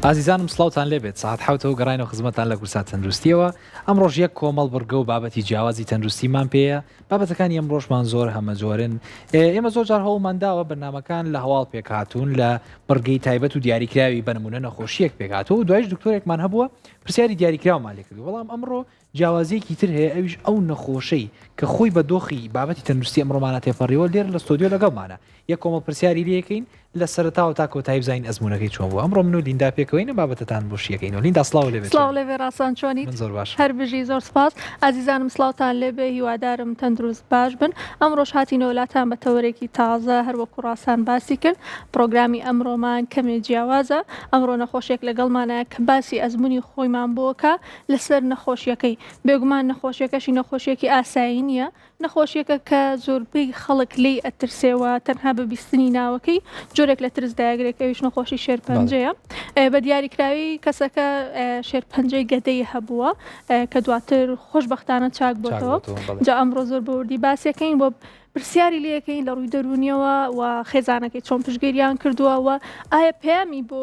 ئازیزانم سڵاوتان لێبێت ساعت حوتەوە گەڕینەوە خزمەتان لە کوردسات تەندروستیەوە ئەمڕۆژ یەک کۆمەڵ بڕگە و بابەتی جیاوازی تەندروستیمان پێیە بابەتەکانی ئەمڕۆشمان زۆر هەمەجۆرن ئێمە زۆر جار هەوڵمان داوە بەرنامەکان لە هەواڵ پێکهاتوون لە بڕگەی تایبەت و دیاریکراوی بە نمونە نەخۆشیەک پێکهاتووە و دوایش دکتۆرێکمان هەبووە پرسیاری دیاریکراومان لێکردو بەڵام ئەمڕۆ جیاوازیەکی تر هەیە ئەویش ئەو نەخۆشەی کە خۆی بە دۆخی بابەتی تەندروستی ئەمڕۆمانە تێپەڕیوە لێرە لە ستۆدیۆ لەگەڵمانە یەک کۆمەڵ پرسیاری لێکەین لە سەرەتاوە تا کۆتایی بزانین ئەزموونەکەی چۆن بووە ئەمڕۆ من و لیندا پێکەوەین ئەم بابەتەتان بۆ شیەکەینەوە لیندا سڵاو لێ بێت سڵاو لێ بێ ڕاسان چۆنیت؟ من زۆر باشم. هەر بژی زۆر سپاس ئازیزانم سڵاوتان لێ بێ هیوادارم تەندروست باش بن ئەمڕۆش هاتینەوە لاتان بە تەوەرێکی تازە هەر وەکو ڕاسان باسی کرد پڕۆگرامی ئەمڕۆمان کەمێ جیاوازە ئەمڕۆ نەخۆشێک لەگەڵمانە کە باسی ئەزموونی خۆیمان بۆکە لەسەر نەخۆشیەکەی بێگومان نەخۆشیەکەشی نەخۆشیەکی ئاسایی نییە نەخۆشیەکە کە زۆربەی خەڵک لێی ئەترسێ و تەنها بە بیستنی ناوەکەی جۆرێک لە ترس دایگرێت کە ئەویش نەخۆشی شێرپەنجەیە بە دیاریکراوی کەسەکە شێرپەنجەی گەدەی هەبووە کە دواتر خۆشبەختانە چاک بۆتەوە جا ئەمڕۆ زۆر بە وردی باسیەکەین بۆ پرسیاری لەکەین لە ڕووی دەرونیەوە و خێزانەکەی چۆن پشگیریان کردووە و ئایا پەیامی بۆ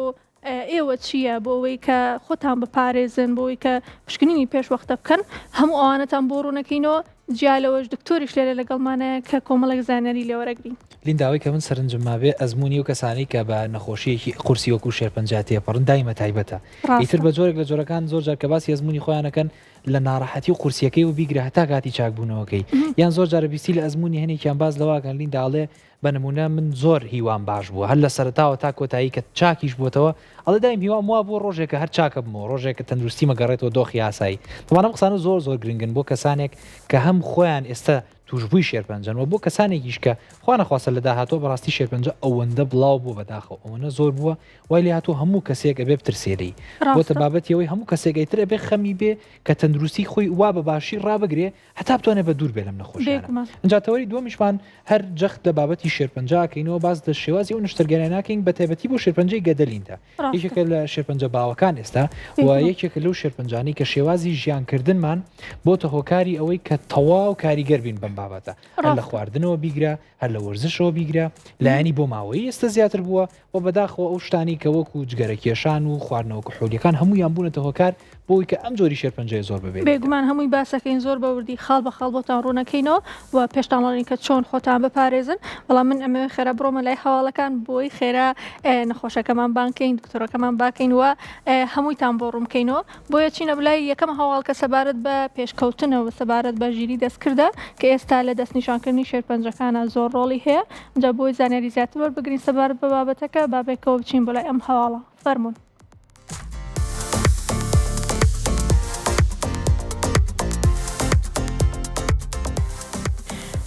ئێوە چییە بۆ ئەوەی کە خۆتان بپارێزن بۆ ئەوەی کە پشکنینی پێش وەختە بکەن هەموو ئەوانەتان بۆ ڕوونەکەینەوە جیا لەوەش دکتۆریش لێرە لەگەڵمانە کە کۆمەڵێک زانیاری لێوەرەگرین. لیندا ئەوەی کە من سەرنجم مابێ ئەزموونی ئەو کەسانەی کە بە نەخۆشییەکی قورسی وەکوو شێرپەنجە تێپەڕن دایمە تایبەتە ئیتر ڕاستە. بە جۆرێک لە جۆرەکان زۆر جار کە باسی ئەزموونی خۆیان ئەکەن لە ناڕەحەتی و قورسییەکەی و بیگرە هەتا کاتی چاکبوونەوەکەی یان زۆر جارە بیستی لە ئەزموونی هەنێکیان باس لەوە ئەکەن لیندا ئەڵێ بە نموونە من زۆر هیوام باش بووە هەر لە سەرەتاوە تا کۆتایی کە چاکیش بووەتەوە ئەڵێ دایم هیوام وا بووە ڕۆژێکە هەر چاکە بمەوە ڕۆژێکە تەندروستیم ئەگەڕێتەوە دۆخی ئاسایی تەبعەن ئەم قسانە زۆر زۆر گرنگن بۆ کەسانێک کە هەم خۆیان ئێستا تووشبووی شێرپەنجەن و بۆ کەسانێکیش کە خوا نەخواستە لە داهاتووە بەڕاستی شێرپەنجە ئەوەندە بڵاو بووە بەداخەوە ئەوەنە زۆر بووە وای لێ هاتووە هەموو کەسێک ئەبێ بترسێ لێی بۆتە ڕاستە. بابەتی ئەوەی هەموو کەسێک ئیتر ئەبێ خەمی بێ کە تەندروستی خۆی وا بە باشی ڕابگرێ هەتا بتوانێت بە دوور بێ لەم نەخۆشیانە. بێگومان. ئینجا تەوەری دووەمیشمان هەر جەخت لە بابەتی شێرپەنجە ئەکەینەوە باس لە شێوازی ئەو نەشتەرگەریانە ناکەین بە تایبەتی بۆ شێرپەنجەی گەدە لیندا ڕاستە. یەکێکە لە شێرپەنجە باوەکان ئێستا و بێگومان. یەکێکە لەو شێرپەنجانەی کە شێوازی ژیانکردنمان بۆتە هۆکاری ئەوەی کە تەواو کاریگەر بین بەم بابەتە هەر لە ڕاستە. خواردنەوە بیگرە هەر لە وەرزشەوە بیگرە لایەنی بۆماوەیی ئێستا زیاتر بووە و بەداخەوە ئەو شتانەی کە وەکو جگەرە کێشان و خواردنەوە کحولیەکان هەموویان بوونەتە هۆکار بۆ ئەوەی کە ئەم جۆری شێرپەنجەیە زۆر ببێنێتەوە. بێگومان هەمووی باسەکەین زۆر بە وردی خاڵ بە خاڵ بۆتان ڕوونەکەینەوە و پێشتان ڵێین کە چۆن خۆتان بپارێزن بەڵام من ئەمەوێ خێرا بڕۆمە لای هەواڵەکان بۆی خێرا نەخۆشەکەمان بانکەین دکتۆرەکەمان باکەین و هەموویتان بۆ ڕوون بکەینەوە بۆیە چینە بلای یەکەم هەواڵ کە سەبارەت بە پێشکەوتنە و سەبارەت بە ژیری دەستکردە کە ئێستا لە دەستنیشانکردنی شێرپەنجەکانە زۆر ڕۆڵی هەیە جا بۆی زانیاری زیاتر وەربگرین سەبارەت بە بابەتەکە با بێکەوە بچین بۆ لای ئەم هەواڵە فەرموون.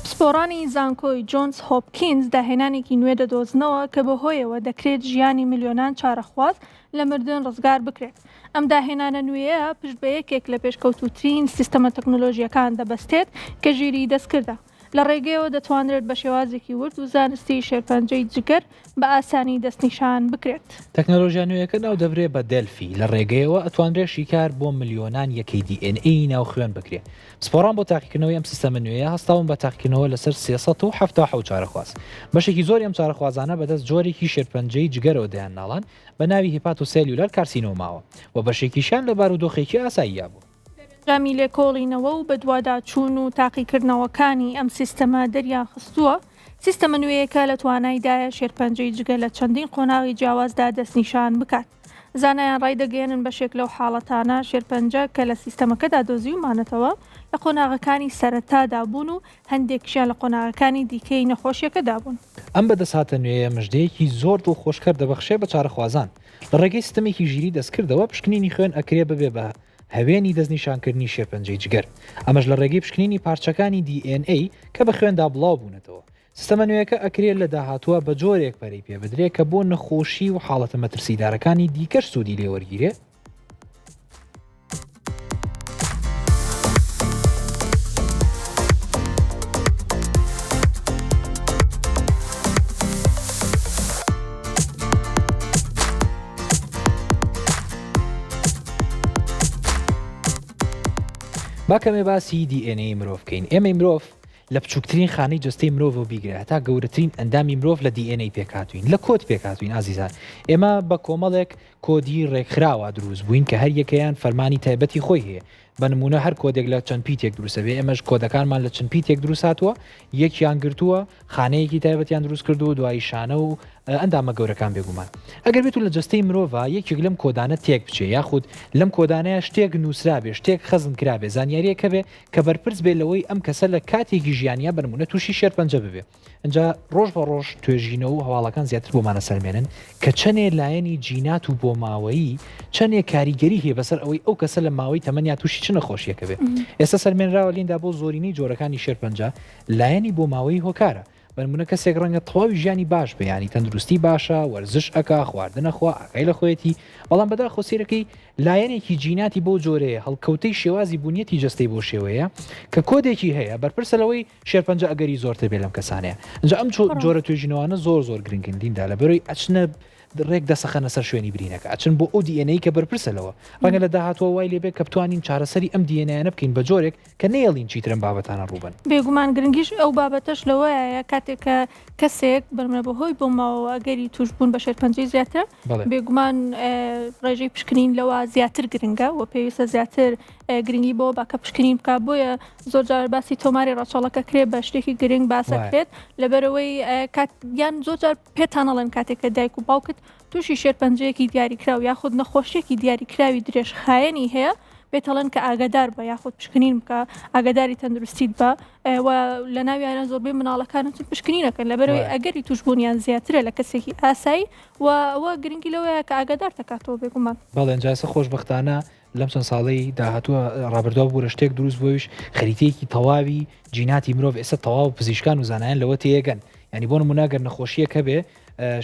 پسپۆڕانی زانکۆی جۆنز هۆپکینز داهێنانێکی نوێ دەدۆزنەوە کە بەهۆیەوە دەکرێت ژیانی ملیۆنان چارەخواز لە مردن ڕزگار بکرێت. ئەم داهێنانە نوێیە پشت بە یەکێک لە پێشکەوتووترین سیستەمە تەکنۆلۆژییەکان دەبەستێت کە ژیریی دەستکردە. لە ڕێگەیەوە دەتوانرێت بە شێوازێکی ورد و زانستی شێرپەنجەی جگەر بە ئاسانی دەستنیشان بکرێت. تەکنەلۆژیا نوێیەکە ناودەبرێ بە دێلفی، لە ڕێگەیەوە ئەتوانرێ شیکار بۆ ملیۆنان یەکەی دی ئێن ئەی ناو خوێن بکرێ. پسپۆڕان بۆ تاقیکردنەوەی ئەم سیستەمە نوێیە هەستاون بە تاقیکردنەوە لەسەر 377 چارەخواز. بەشێکی زۆری ئەم چارەخوازانە بەدەست جۆرێکی شێرپەنجەی جگەرەوە دەیانناڵان بە ناوی hepatocellular carcinoma وە و بەشێکیشیان لە بارودۆخێکی ئاساییا بوون. دەرەنجامی لێکۆڵینەوە و بەدواداچوون و تاقیکردنەوەکانی ئەم سیستەمە دەریانخستووە، سیستەمە نوێیەکە لە توانایدایە شێرپەنجەی جگەر لە چەندین قۆناغی جیاوازدا دەستنیشان بکات. زانایان ڕایدەگەیەنن بەشێک لەو حاڵەتانە شێرپەنجە کە لە سیستەمەکەدا دۆزیومانەتەوە لە قۆناغەکانی سەرەتادا بوون و هەندێکیشیان لە قۆناغەکانی دیکەی نەخۆشیەکەدا بوون. ئەم بەدەستهاتە نوێیە مژدەیەکی زۆر دڵخۆشکەر دەبەخشێ بە چارەخوازان. لە ڕێگەی سیستەمێکی ژیری دەستکردەوە پشکنینی خوێن ئەکرێ ببێ بە هەوێنی دەستنیشانکردنی شێرپەنجەی جگەر، ئەمەش لە ڕێگەی پشکنینی پارچەکانی دی ئێن ئەی کە بە خوێندا بڵاو بوونەتەوە. سیستەمە نوێیەکە ئەکرێ لە داهاتووە بە جۆرێک پەرەی پێ بدرێ کە بۆ نەخۆشی و حاڵەتە مەترسیدارەکانی دیکەش سوودی لێ وەرگیرێ. با کەمێ باسی دی ئێن ئەی مرۆڤ بکەین. ئێمەی مرۆڤ. لە بچووکترین خانەی جەستەی مرۆڤەوە بیگرە هەتا گەورەترین ئەندامی مرۆڤ لە DNA پێکهاتووین، لە کۆد پێکهاتووین ئازیزان. ئێمە بە کۆمەڵێک کۆدی ڕێکخراوە دروست بووین کە هەر یەکەیان فەرمانی تایبەتی خۆی هەیە. بە نموونە هەر کۆدێک لە چەند پیتێک دروست ئەبێ، ئێمەش کۆدەکانمان لە چەند پیتێک دروست هاتووە، یەکیان گرتووە، خانەیەکی تایبەتیان دروست کردووە و دوایی شانە و ئەندامە گەورەکان بێگومان ئەگەر بێت و لە جەستەی مرۆڤا یەکێک لەم کۆدانە تێک بچێ یاخود لەم کۆدانەیە شتێک نووسرابێ شتێک خەزن کرابێ زانیاریەک هەبێ کە بەرپرس بێ لەوەی ئەم کەسە لە کاتێکی ژیانیا بەنمونە تووشی شێرپەنجە ببێ ئەجا ڕۆژ بە ڕۆژ توێژینەوە و هەواڵەکان زیاتر بۆمانە سەلمێنن کە چەنێ لایەنی جینات و بۆماوەیی چەنێ کاریگەری هەیە بەسەر ئەوەی ئەو کەسە لە ماوەی تەمەنیا تووشی چ نەخۆشیەکە بێ ئێستا سەلمێنراوە لیندا بۆ زۆرینەی جۆرەکانی شێرپەنجە لایەنی بۆماوەیی هۆکارە بەنمونە کەسێک ڕەنگە تەواوی ژیانی باش بێ یانی تەندروستی باشە وەرزش ئەکا خواردن ئەخوا ئاگای لە خۆیەتی بەڵام بەداخەوە سەیرەکەی لایەنێکی جیناتی بەو جۆرەیە هەڵکەوتەی شێوازی بونیەتی جەستەی بەو شێوەیە کە کۆدێکی هەیە بەرپرسە لەوەی شێرپەنجە ئەگەری زۆرتر بێ لەم کەسانەیە ئینجا ئەم جۆرە توێژینەوانە زۆر زۆر گرنگن لیندا لەبەرەوەی ئەچنە ڕێک دەسەخەنە سەر شوێنی برینەکە ئەچن بۆ ئەو DNA کە بەرپرسە لەوە ڕەنگە لە داهاتووە وای لێبێ کە بتوانین چارەسەری ئەم DNA یانە بکەین بە جۆرێک کە نەیەڵین چیتر ئەم بابەتانە ڕووبەن. بێگومان گرنگیش ئەو بابەتەش لەوەیە کاتێک کە کەسێک بەرمە بەهۆی بۆماوەوە ئەگەری تووشبوون بە شێرپەنجەی زیاترە بێگومان ڕێژەی پشکنین لەوە زیاتر گرنگە و پێویستە زیاتر گرنگی بۆ باکە پشکنین بکە بۆیە زۆر جار باسی تۆماری ڕەچەڵەکە کرێ بە شتێکی گرنگ باسەکرێت لەبەرەوەی کات یان زۆر جار پێتانەڵێن کاتێک کە دایک و باوکت تووشی شێرپەنجەیەکی دیاریکراو یاخود نەخۆشیەکی دیاریکراوی درێژخایەنی هەیە پێتەڵێن کە ئاگادار بە یاخود پشکنین بکە ئاگاداری تەندروستیت بە و لە ناویانە زۆربەی مناڵەکان چون پشکنینەکەن لەبەرەوەی ئەگەری توشببوونیان زیاترە لە کەسێکی ئاسایی و ئەوە گرنگی لەوەیە کە ئاگادار دەکاتەوە بێگومان. بەڵێ ئینجا ئێستا خۆشبەختانە لەم چەند ساڵەی داهاتووە ڕابردووە بوورە شتێک دروست بوویش خەریتەیەکی تەواوی جیناتی مرۆڤ ئێستا تەواو پزیشکان و زانایان لەوە تێگەن ینی بۆ نمونە گەر نەخۆشیەک هەبێ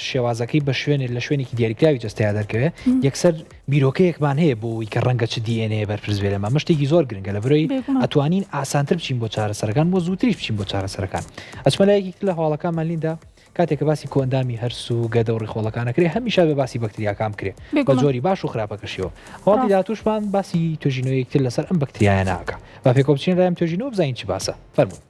شێوازەکەی بە شوێنێک لە شوێنێکی دیاریکراوی جەستەیا دەرکەوێ یەکسەر بیرۆکەیەکمان هەیە بۆ ئەوەی کە ڕەنگە چ DNA بەرپرس بێ لەمە شتێکی زۆر گرنگە لە برۆی ئەتوانین ئاسانتر بچین بۆ چارەسەرەکان بۆ زووتریش بچین بۆ چارەسەرەکان ئەچمە لایەکی تر لە هەواڵەکانمان لیندا کاتێک کە باسی کۆئەندامی هەرس و گەدە و ڕیخۆڵەکان ئەکرێ هەمیشە بێ باسی بەکتریاکان بکرێ بە جۆری باش و خراپەکەشیەوە هەواڵی داهاتووشمان باسی توێژینەوەیەکی تر لەسەر ئەم بەکتریایانە ئەکا با پێکەوە بچین لای ئەم توێژینەوە بزانین چ باسە فەرموون.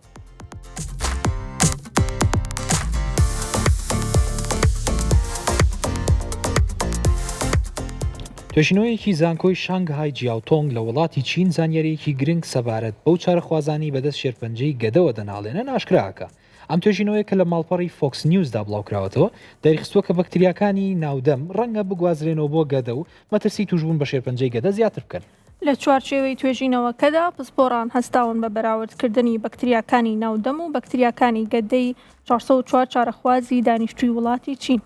توێژینەوەیەکی زانکۆی شانگهای جیاوتۆنگ لە وڵاتی چین زانیارییەکی گرنگ سەبارەت بەو چارەخوازانەی بەدەست شێرپەنجەی گەدەوە دەناڵێنن ئاشکرا ئەکا. ئەم توێژینەوەیە کە لە ماڵپەڕی فۆکس نیوزدا بڵاوکراوەتەوە، دەریخستووە کە بەکتریاکانی ناو دەم ڕەنگە بگوازرێنەوە بۆ گەدە و مەترسی تووشبوون بە شێرپەنجەی گەدە زیاتر بکەن. لە چوارچێوەی توێژینەوەکەدا، پسپۆڕان هەستاون بە بەراوردکردنی بەکتریاکانی ناو دەم و بەکتریاکانی گەدەی 404 چارەخوازی دانیشتووی وڵاتی چین.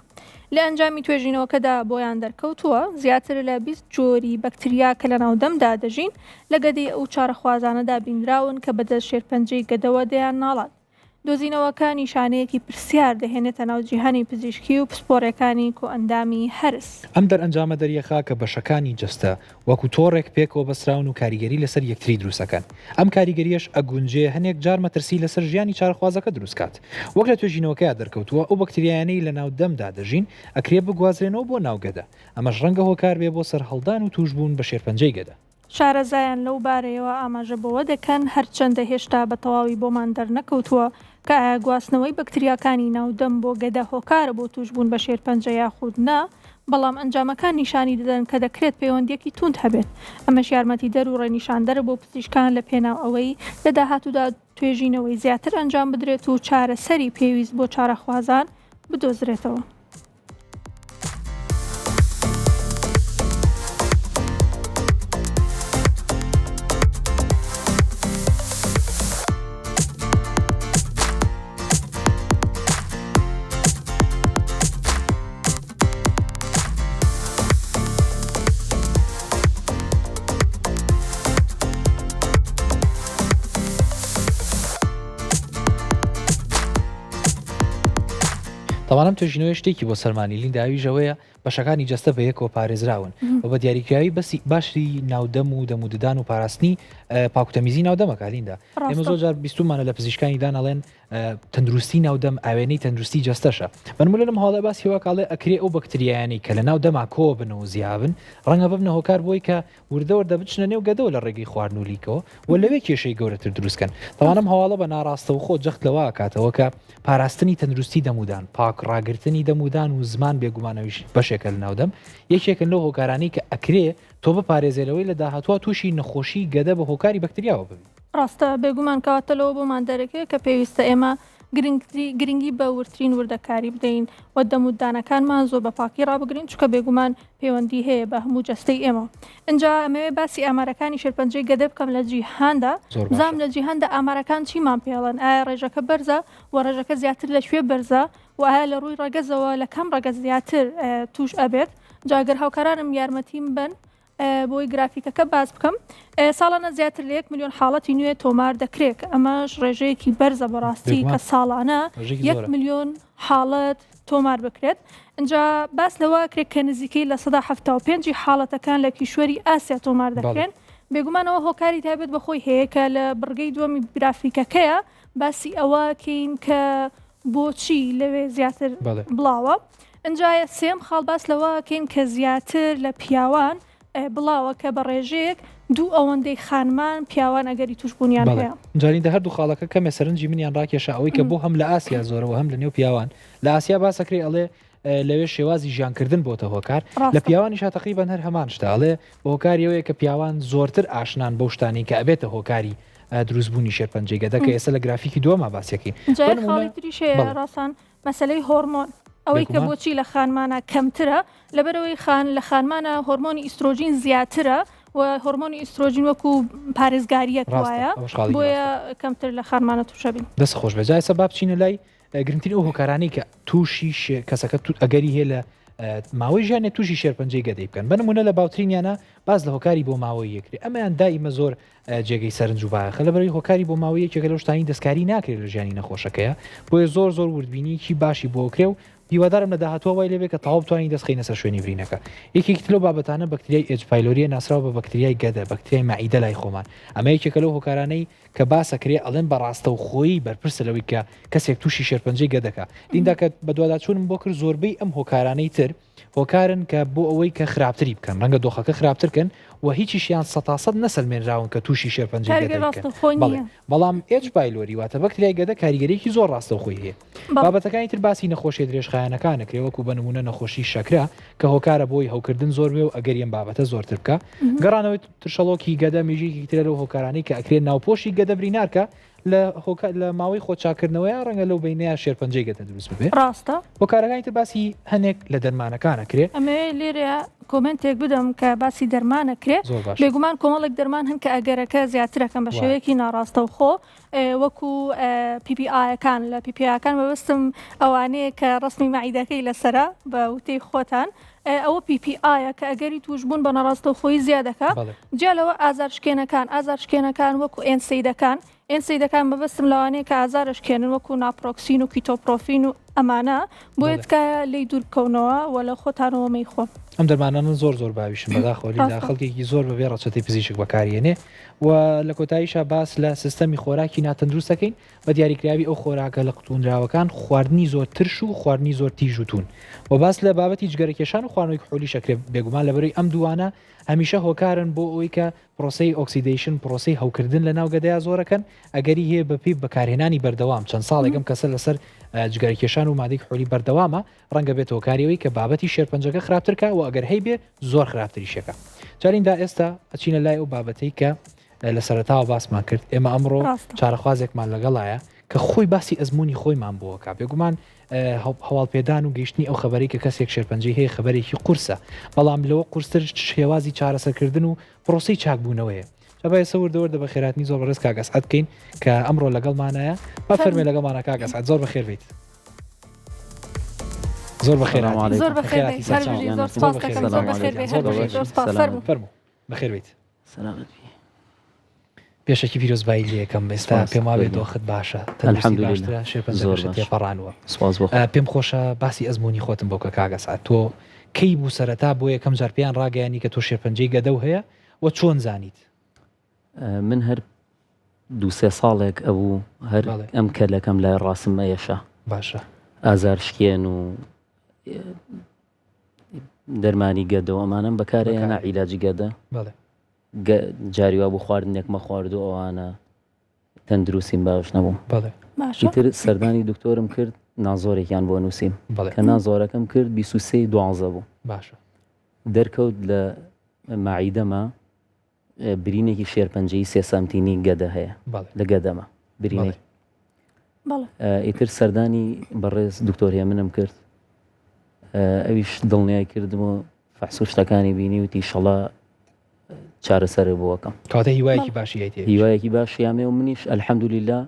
لە ئەنجامی توێژینەوەکەدا بۆیان دەرکەوتووە، زیاتر لە 20 جۆری بەکتریا کە لەناو دەمدا دەژین، لە گەدەی ئەو چارەخوازانەدا بینراون کە بەدەست شێرپەنجەی گەدەوە دەیانناڵاند. دۆزینەوەکە نیشانەیەکی پرسیار دەهێنێتە ناو جیهانی پزیشکی و پسپۆڕیەکانی کۆئەندامی هەرس. ئەم دەرئەنجامە دەریەخا کە بەشەکانی جەستە وەکو تۆڕێک پێکەوە بەستراون و کاریگەری لەسەر یەکتری دروست ئەکەن، ئەم کاریگەریەش ئەگونجێ هەنێک جار مەترسی لەسەر ژیانی چارەخوازەکە دروست کات. وەک لە توێژینەوەکەیا دەرکەوتووە ئەو بەکتریایانەی لەناو دەمدا دەژین ئەکرێ بگوازرێنەوە بۆ ناو گەدە، ئەمەش ڕەنگە هۆکار بێ بۆ سەرهەڵدان و تووشبوون بە شێرپەنجەی گەدە. شارەزایان لەو بارەیەوە ئاماژە بەوە دەکەن، هەرچەندە هێشتا بە تەواوی بۆمان دەرنەکەوتووە کە ئایا گواستنەوەی بەکتریاکانی ناو دەم بۆ گەدە هۆکارە بۆ تووشبوون بە شێرپەنجە یاخود نا، بەڵام ئەنجامەکان نیشانی دەدەن کە دەکرێت پەیوەندییەکی تووند هەبێت. ئەمەش یارمەتیدەر و ڕێنیشاندەرە بۆ پزیشکان لە پێناو ئەوەی لە داهاتوودا توێژینەوەی زیاتر ئەنجام بدرێت و چارەسەری پێویست بۆ چارەخوازان بدۆزرێتەوە. تاوانم توێژینەوەی شتێکی بۆ سەرمانی لیندا ئەویش ئەوەیە بەشەکانی جەستە بە یەکەوە پارێزراون و بە دیاریکراوی بەسی باشی ناودەم و دەم و ددان و پاراستنی پاکوتەمیزی ناودەمەکە لیندا. ئێمە زۆر جار بیستومانە لە پزیشکانی دان ئەڵێن تەندروستی ناودەم ئاوێنەی تەندروستی جەستەشە. بەنمونە لەم هەواڵە باسی وا کاڵێ ئەکرێ ئەو بەکتریایانەی کە لە ناو دەما کۆ بن و زیابن ڕەنگە ببنە هۆکار بۆی کە وردە وردە بچنە نێو گەدەوە لە ڕێگەی خواردن و لیکەوە و لەوێ کێشەی گەورەتر دروست کەن. تاوان ئەم هەواڵە بە ناڕاستەوخۆ جەخت لەوە ئەکاتەوە کە پاراستنی تەندروستی دەمودان، پاک ڕاگرتنی دەمودان و زمان بێگومان ئەویش بەشێکە لە ناو دەم، یەکێکن لەو هۆکارانەی کە ئەکرێ تۆ بپارێزێ لەوەی لە داهاتووا تووشی نەخۆشی گەدە بە هۆکاری بەکتریاوە ببی. ڕاستە، بێگومان کەواتە لەوە بۆمان دەرەکەوێت کە پێویستە ئێمە گرنگتری گرنگی بە وردترین وردەکاری بدەین و دەم و ددانەکانمان زۆر بە پاکی ڕابگرین چونکە بێگومان پەیوەندی هەیە بە هەموو جەستەی ئێمە ئینجا ئەمەوێ باسی ئامارەکانی شێرپەنجەی گەدە بکەم لە جیهاندا زۆر باشە. بزانم لە جیهاندا ئامارەکان چیمان پێڵێن ئایا ڕێژەکە بەرزە و ڕێژەکە زیاتر لە کوێ بەرزە و ئایا لە ڕووی ڕەگەزەوە لە کام ڕەگەز زیاتر توش ئەبێت جا گەر هاوکارانم یارمەتیم بەن بۆی گرافیکەکە باس بکەم ساڵانە زیاتر لە یەک ملیۆن حاڵەتی نوێ تۆمار دەکرێت کە ئەمەش ڕێژەیەکی بەرزە بەڕاستی کە ساڵانە یەک ملیۆن حاڵەت تۆمار بکرێت ئینجا باس لەوە کرێت کە نزیکەی 75% حاڵەتەکان لە کیشوەری ئاسیا تۆمار دەکرێن بێگومانەوە هۆکاری تایبەت بەخۆی هەیە کە لە بڕگەی دووەمی گرافیکەکەیە باسی ئەوە کەین کە بۆچی لەوێ زیاتر بڵاوە؟ ئنجا سێیەم خاڵ باس لەوە کەین کە زیاتر لە پیاوان بڵاوە کە بە ڕێژەیەک دوو ئەوەندەی خانمان پیاوان ئەگەری توشبوونیان هەیە. جاریندا هەردوو خاڵەکە کەمێ سەرنجی منیان ڕاکێشا ئەوەی کە بۆ هەم لە ئاسیا زۆرە و هەم لە نێو پیاوان لە ئاسیا باسەکرێ ئەڵێ لەوێ شێوازی ژیانکردن بۆتە هۆکار لە پیاوانیشا تەقریبەن هەر هەمان شتە ئەڵێ بە هۆکاری ئەوەیە کە پیاوان زۆرتر ئاشنان بەو شتانەی کە ئەبێتە هۆکاری دروستبوونی شێرپەنجەی گەدە کە ئێستا لە گرافیکی دووەما باسیەکەین. جا یەک خاڵی تریش هەیە ڕاسان مەسەلەی هۆرمۆن ئەوەی کە بۆچی لە خانمانە کەمترە لەبەرەوەی خان لە خانمانە هۆرمۆنی ئیسترۆجین زیاترە و هۆرمۆنی ئیسترۆجین وەکو پارێزگاریەک وایە بۆیە کەمتر لە خانمانە تووشەبین. دەست خۆش بێ جا ئێستا با بچینە لای گرنگترین ئەو هۆکارانەی کە تووشی کەسەکە ئەگەری هەیە لە ماوەی ژیانێ تووشی شێرپەنجەی گەدەی بکەن بە نمونە لە باوترینیانە باز لە هۆکاری بۆ ماوەی یەکری ئەمەیان دائیمە زۆر جێگەی سەرنج و بایەخە لەبەرەوەی هۆکاری بۆ ماوەی یەکێکە لەو شتانی دەستکاری ناکرێت لە ژیانی نەخۆشەکەیە بۆیە زۆر زۆر وردبینیکی باشی بۆکرێ و هیوادارم لە داهاتوە وای لێبێ کە تەواو بتوانین دەست خەینە سەر شوێنی برینەکە یەکێکی تر لەو بابەتانە بەکتریای H. pylori یە ناسراوە بە بەکتریای گەدە بەکتریای مەعیدە لای خۆمان ئەمە یەکێکە لەو هۆکارانەی کە باس ئەکرێ ئەڵێن بە ڕاستەوخۆیی بەرپرسە لەوەی کە کەسێک تووشی شێرپەنجەی گەدەکە لیندا کە بەدواداچوونم بۆ کرد زۆربەی ئەم هۆکارانەی تر هۆکارن کە بۆ ئەوەی کە خراپتری بکەن ڕەنگە دۆخەکە خراپتر کەن و هیچیشیان سەتاسەد نەسەلمێنراون کە تووشی شێرپەنجەی کاریگەری گەدە بکەن ڕاستەوخۆ بەڵێ نییە. بەڵام H. pylori واتە بەکتریای گەدە کاریگەریەکی زۆر ڕاستەوخۆی هەیە بابەتەکانی تر باسی نەخۆشیە درێژخایەنەکان ئەکرێ وەکو بە نمونە نەخۆشی شەکرە کە هۆکارە بۆی هەوکردن زۆر بێ و ئەگەری ئەم بابەتە زۆرتر بکا گەڕانەوەی ترشەڵۆکی گەدە مێژێکی ترە لەو هۆکارانەی کە ئەکرێ ناوپۆشی گەدە برینارکە لە هۆکار لە ماوەی خۆ چاکردنەوەیان ڕەنگە لەو بەینەیا شێرپەنجەی گەدە دروست ببێ ڕاستە. هۆکارەکانی تر باسی هەنێک لە دەرمانەکان ئەکرێ. ئەمەوێ لێرەیا comment ێک بدەم کە باسی دەرمان ئەکرێ زۆر باشە. بێگومان کۆمەڵێک دەرمان هەن کە ئەگەرەکە زیاتر ئەکەن بە وایە. شێوەیەکی ناڕاستەوخۆ وەکو PPI ەکان لە PPI ەکان مەبەستم ئەوانەیە کە ڕەسمی مەعیدەکەی لەسەرە بە وتەی خۆتان ئەوە PPI ە کە ئەگەری تووشبوون بە ناڕاستەوخۆیی زیاد دەکا جیا لەوە ئازارشکێنەکان ئازارشکێنەکان وەکو NSAID ەکان NSAID ەکان مەبەستم لەوانەیە کە ئازارشکێنن وەکو ناپرۆکسین و کیتۆپرۆفین و ئەمانە بۆیە تکایە لێی دوور بکەونەوە و لە خۆتانەوە مەیخۆن. ئەم دەرمانانە زۆر زۆر باویشن بەداخەوە لیندا خەڵکێکی زۆر بەبێ ڕەچەتەی پزیشک بەکاریێنێ و لە کۆتاییشا باس لە سیستەمی خۆراکی ناتەندروست دەکەین بە دیاریکراوی ئەو خۆراکە لە قوتونراوەکان خواردنی زۆر ترش و خواردنی زۆر تیژ و تون و باس لە بابەتی جگەرەکێشان و خواردنەوەی کحولیش ئەکرێت بێگومان لەبەرەی ئەم دووانە هەمیشە هۆکارن بۆ ئەوەی کە پرۆسەی oxidation پرۆسەی هەوکردن لە ناو گەدەیا زۆرەکەن ئەگەری هەیە بەپێی بەکارهێنانی بەردەوام چەند ساڵێک ئەم کەسە لەسەر جگەرەکێشان و مادەی کحولی بەردەوامە ڕەنگە بێتە هۆکاری ئەوەی کە بابەتی شێرپەنجەکە خراپتر کا و ئەگەر هەیبێ زۆر خراپتریشەکە. جا لیندا ئێستا ئەچینە لای ئەو بابەتەی کە لە سەرەتاوە باسمان کرد ئێمە ئەمڕۆ چارەخوازێکمان لەگەڵایە کە خۆی باسی ئەزمموی خۆیمان بۆکە بێگومان هەواڵپێدان و گەیشتنی ئەو خبرەی کە کەسێک شێرپەنجەی هەیە خبرێکی قورسە بەڵام لەوە قورستر شێوازی چارەسەرکردن و پرۆسی چاکبوونەوەیە جا با ئێستا وردە وردە بەخێراتنی زۆر بەڕێز کاک ئەسعەد بکەین کە ئەمڕۆ لەگەڵمانایە با فەرمێ لەگەڵمانە کاک ئەسعەد زۆر بەخێر بیت. زۆر بەخێر زۆر بەخێر زۆر سپاس دەکەم زۆر بەخێر بێ زۆر سپاس فەرموو فەرموو بەخێر بیت سەلامەت بی پێشەکی پیرۆزبایی لێکەم ئێستا پێم وابێ دۆخت باشە تەندروستی باشترە شێرپەنجەکەشت تێپەڕانوە سپاس بۆ پێم خۆشە باسی ئەزمموی خۆتم بۆ کە کاک ئەسعەد تۆ کەی بوو سەرەتا بۆ یەکەم جار پێیان ڕاگەیانی کە تۆ شێرپەنجەی گەدەو هەیە و چۆن زانیت؟ من هەر دوو سێ ساڵێک ئەبوو هەر ئەم کەلەکەم لای ڕاستم ئەیەشا. باشە. ئازار شکێن و دەرمانی گەدە و ئەمانەم بەکارهێنا عیلاجی گەدە. بەڵێ. جاری وا بوو خواردنێک مەخوارد و ئەوانە تەندروستیم باش نەبوو. بەڵێ. باشە. ئیتر سەردانی دکتۆرم کرد نازۆرێکیان بۆ نووسیم. بەڵێ. کە نازۆرەکەم کرد 23 دوانزە بوو. باشە. دەرکەوت لە مەعیدەما برینێکی شێرپەنجەیی سێ سانتینی گەدە هەیە لە گەدەمە برینێک ئیتر سەردانی بەڕێز دکتۆر هێمنم کرد ئەویش دڵنیای کردم و فەحس و شتەکانی بینی وتی شەڵا چارەسەر بۆکەم کاتە هیوایەکی باشی هیوایەکی باشیامێ و منیش الحەمدلله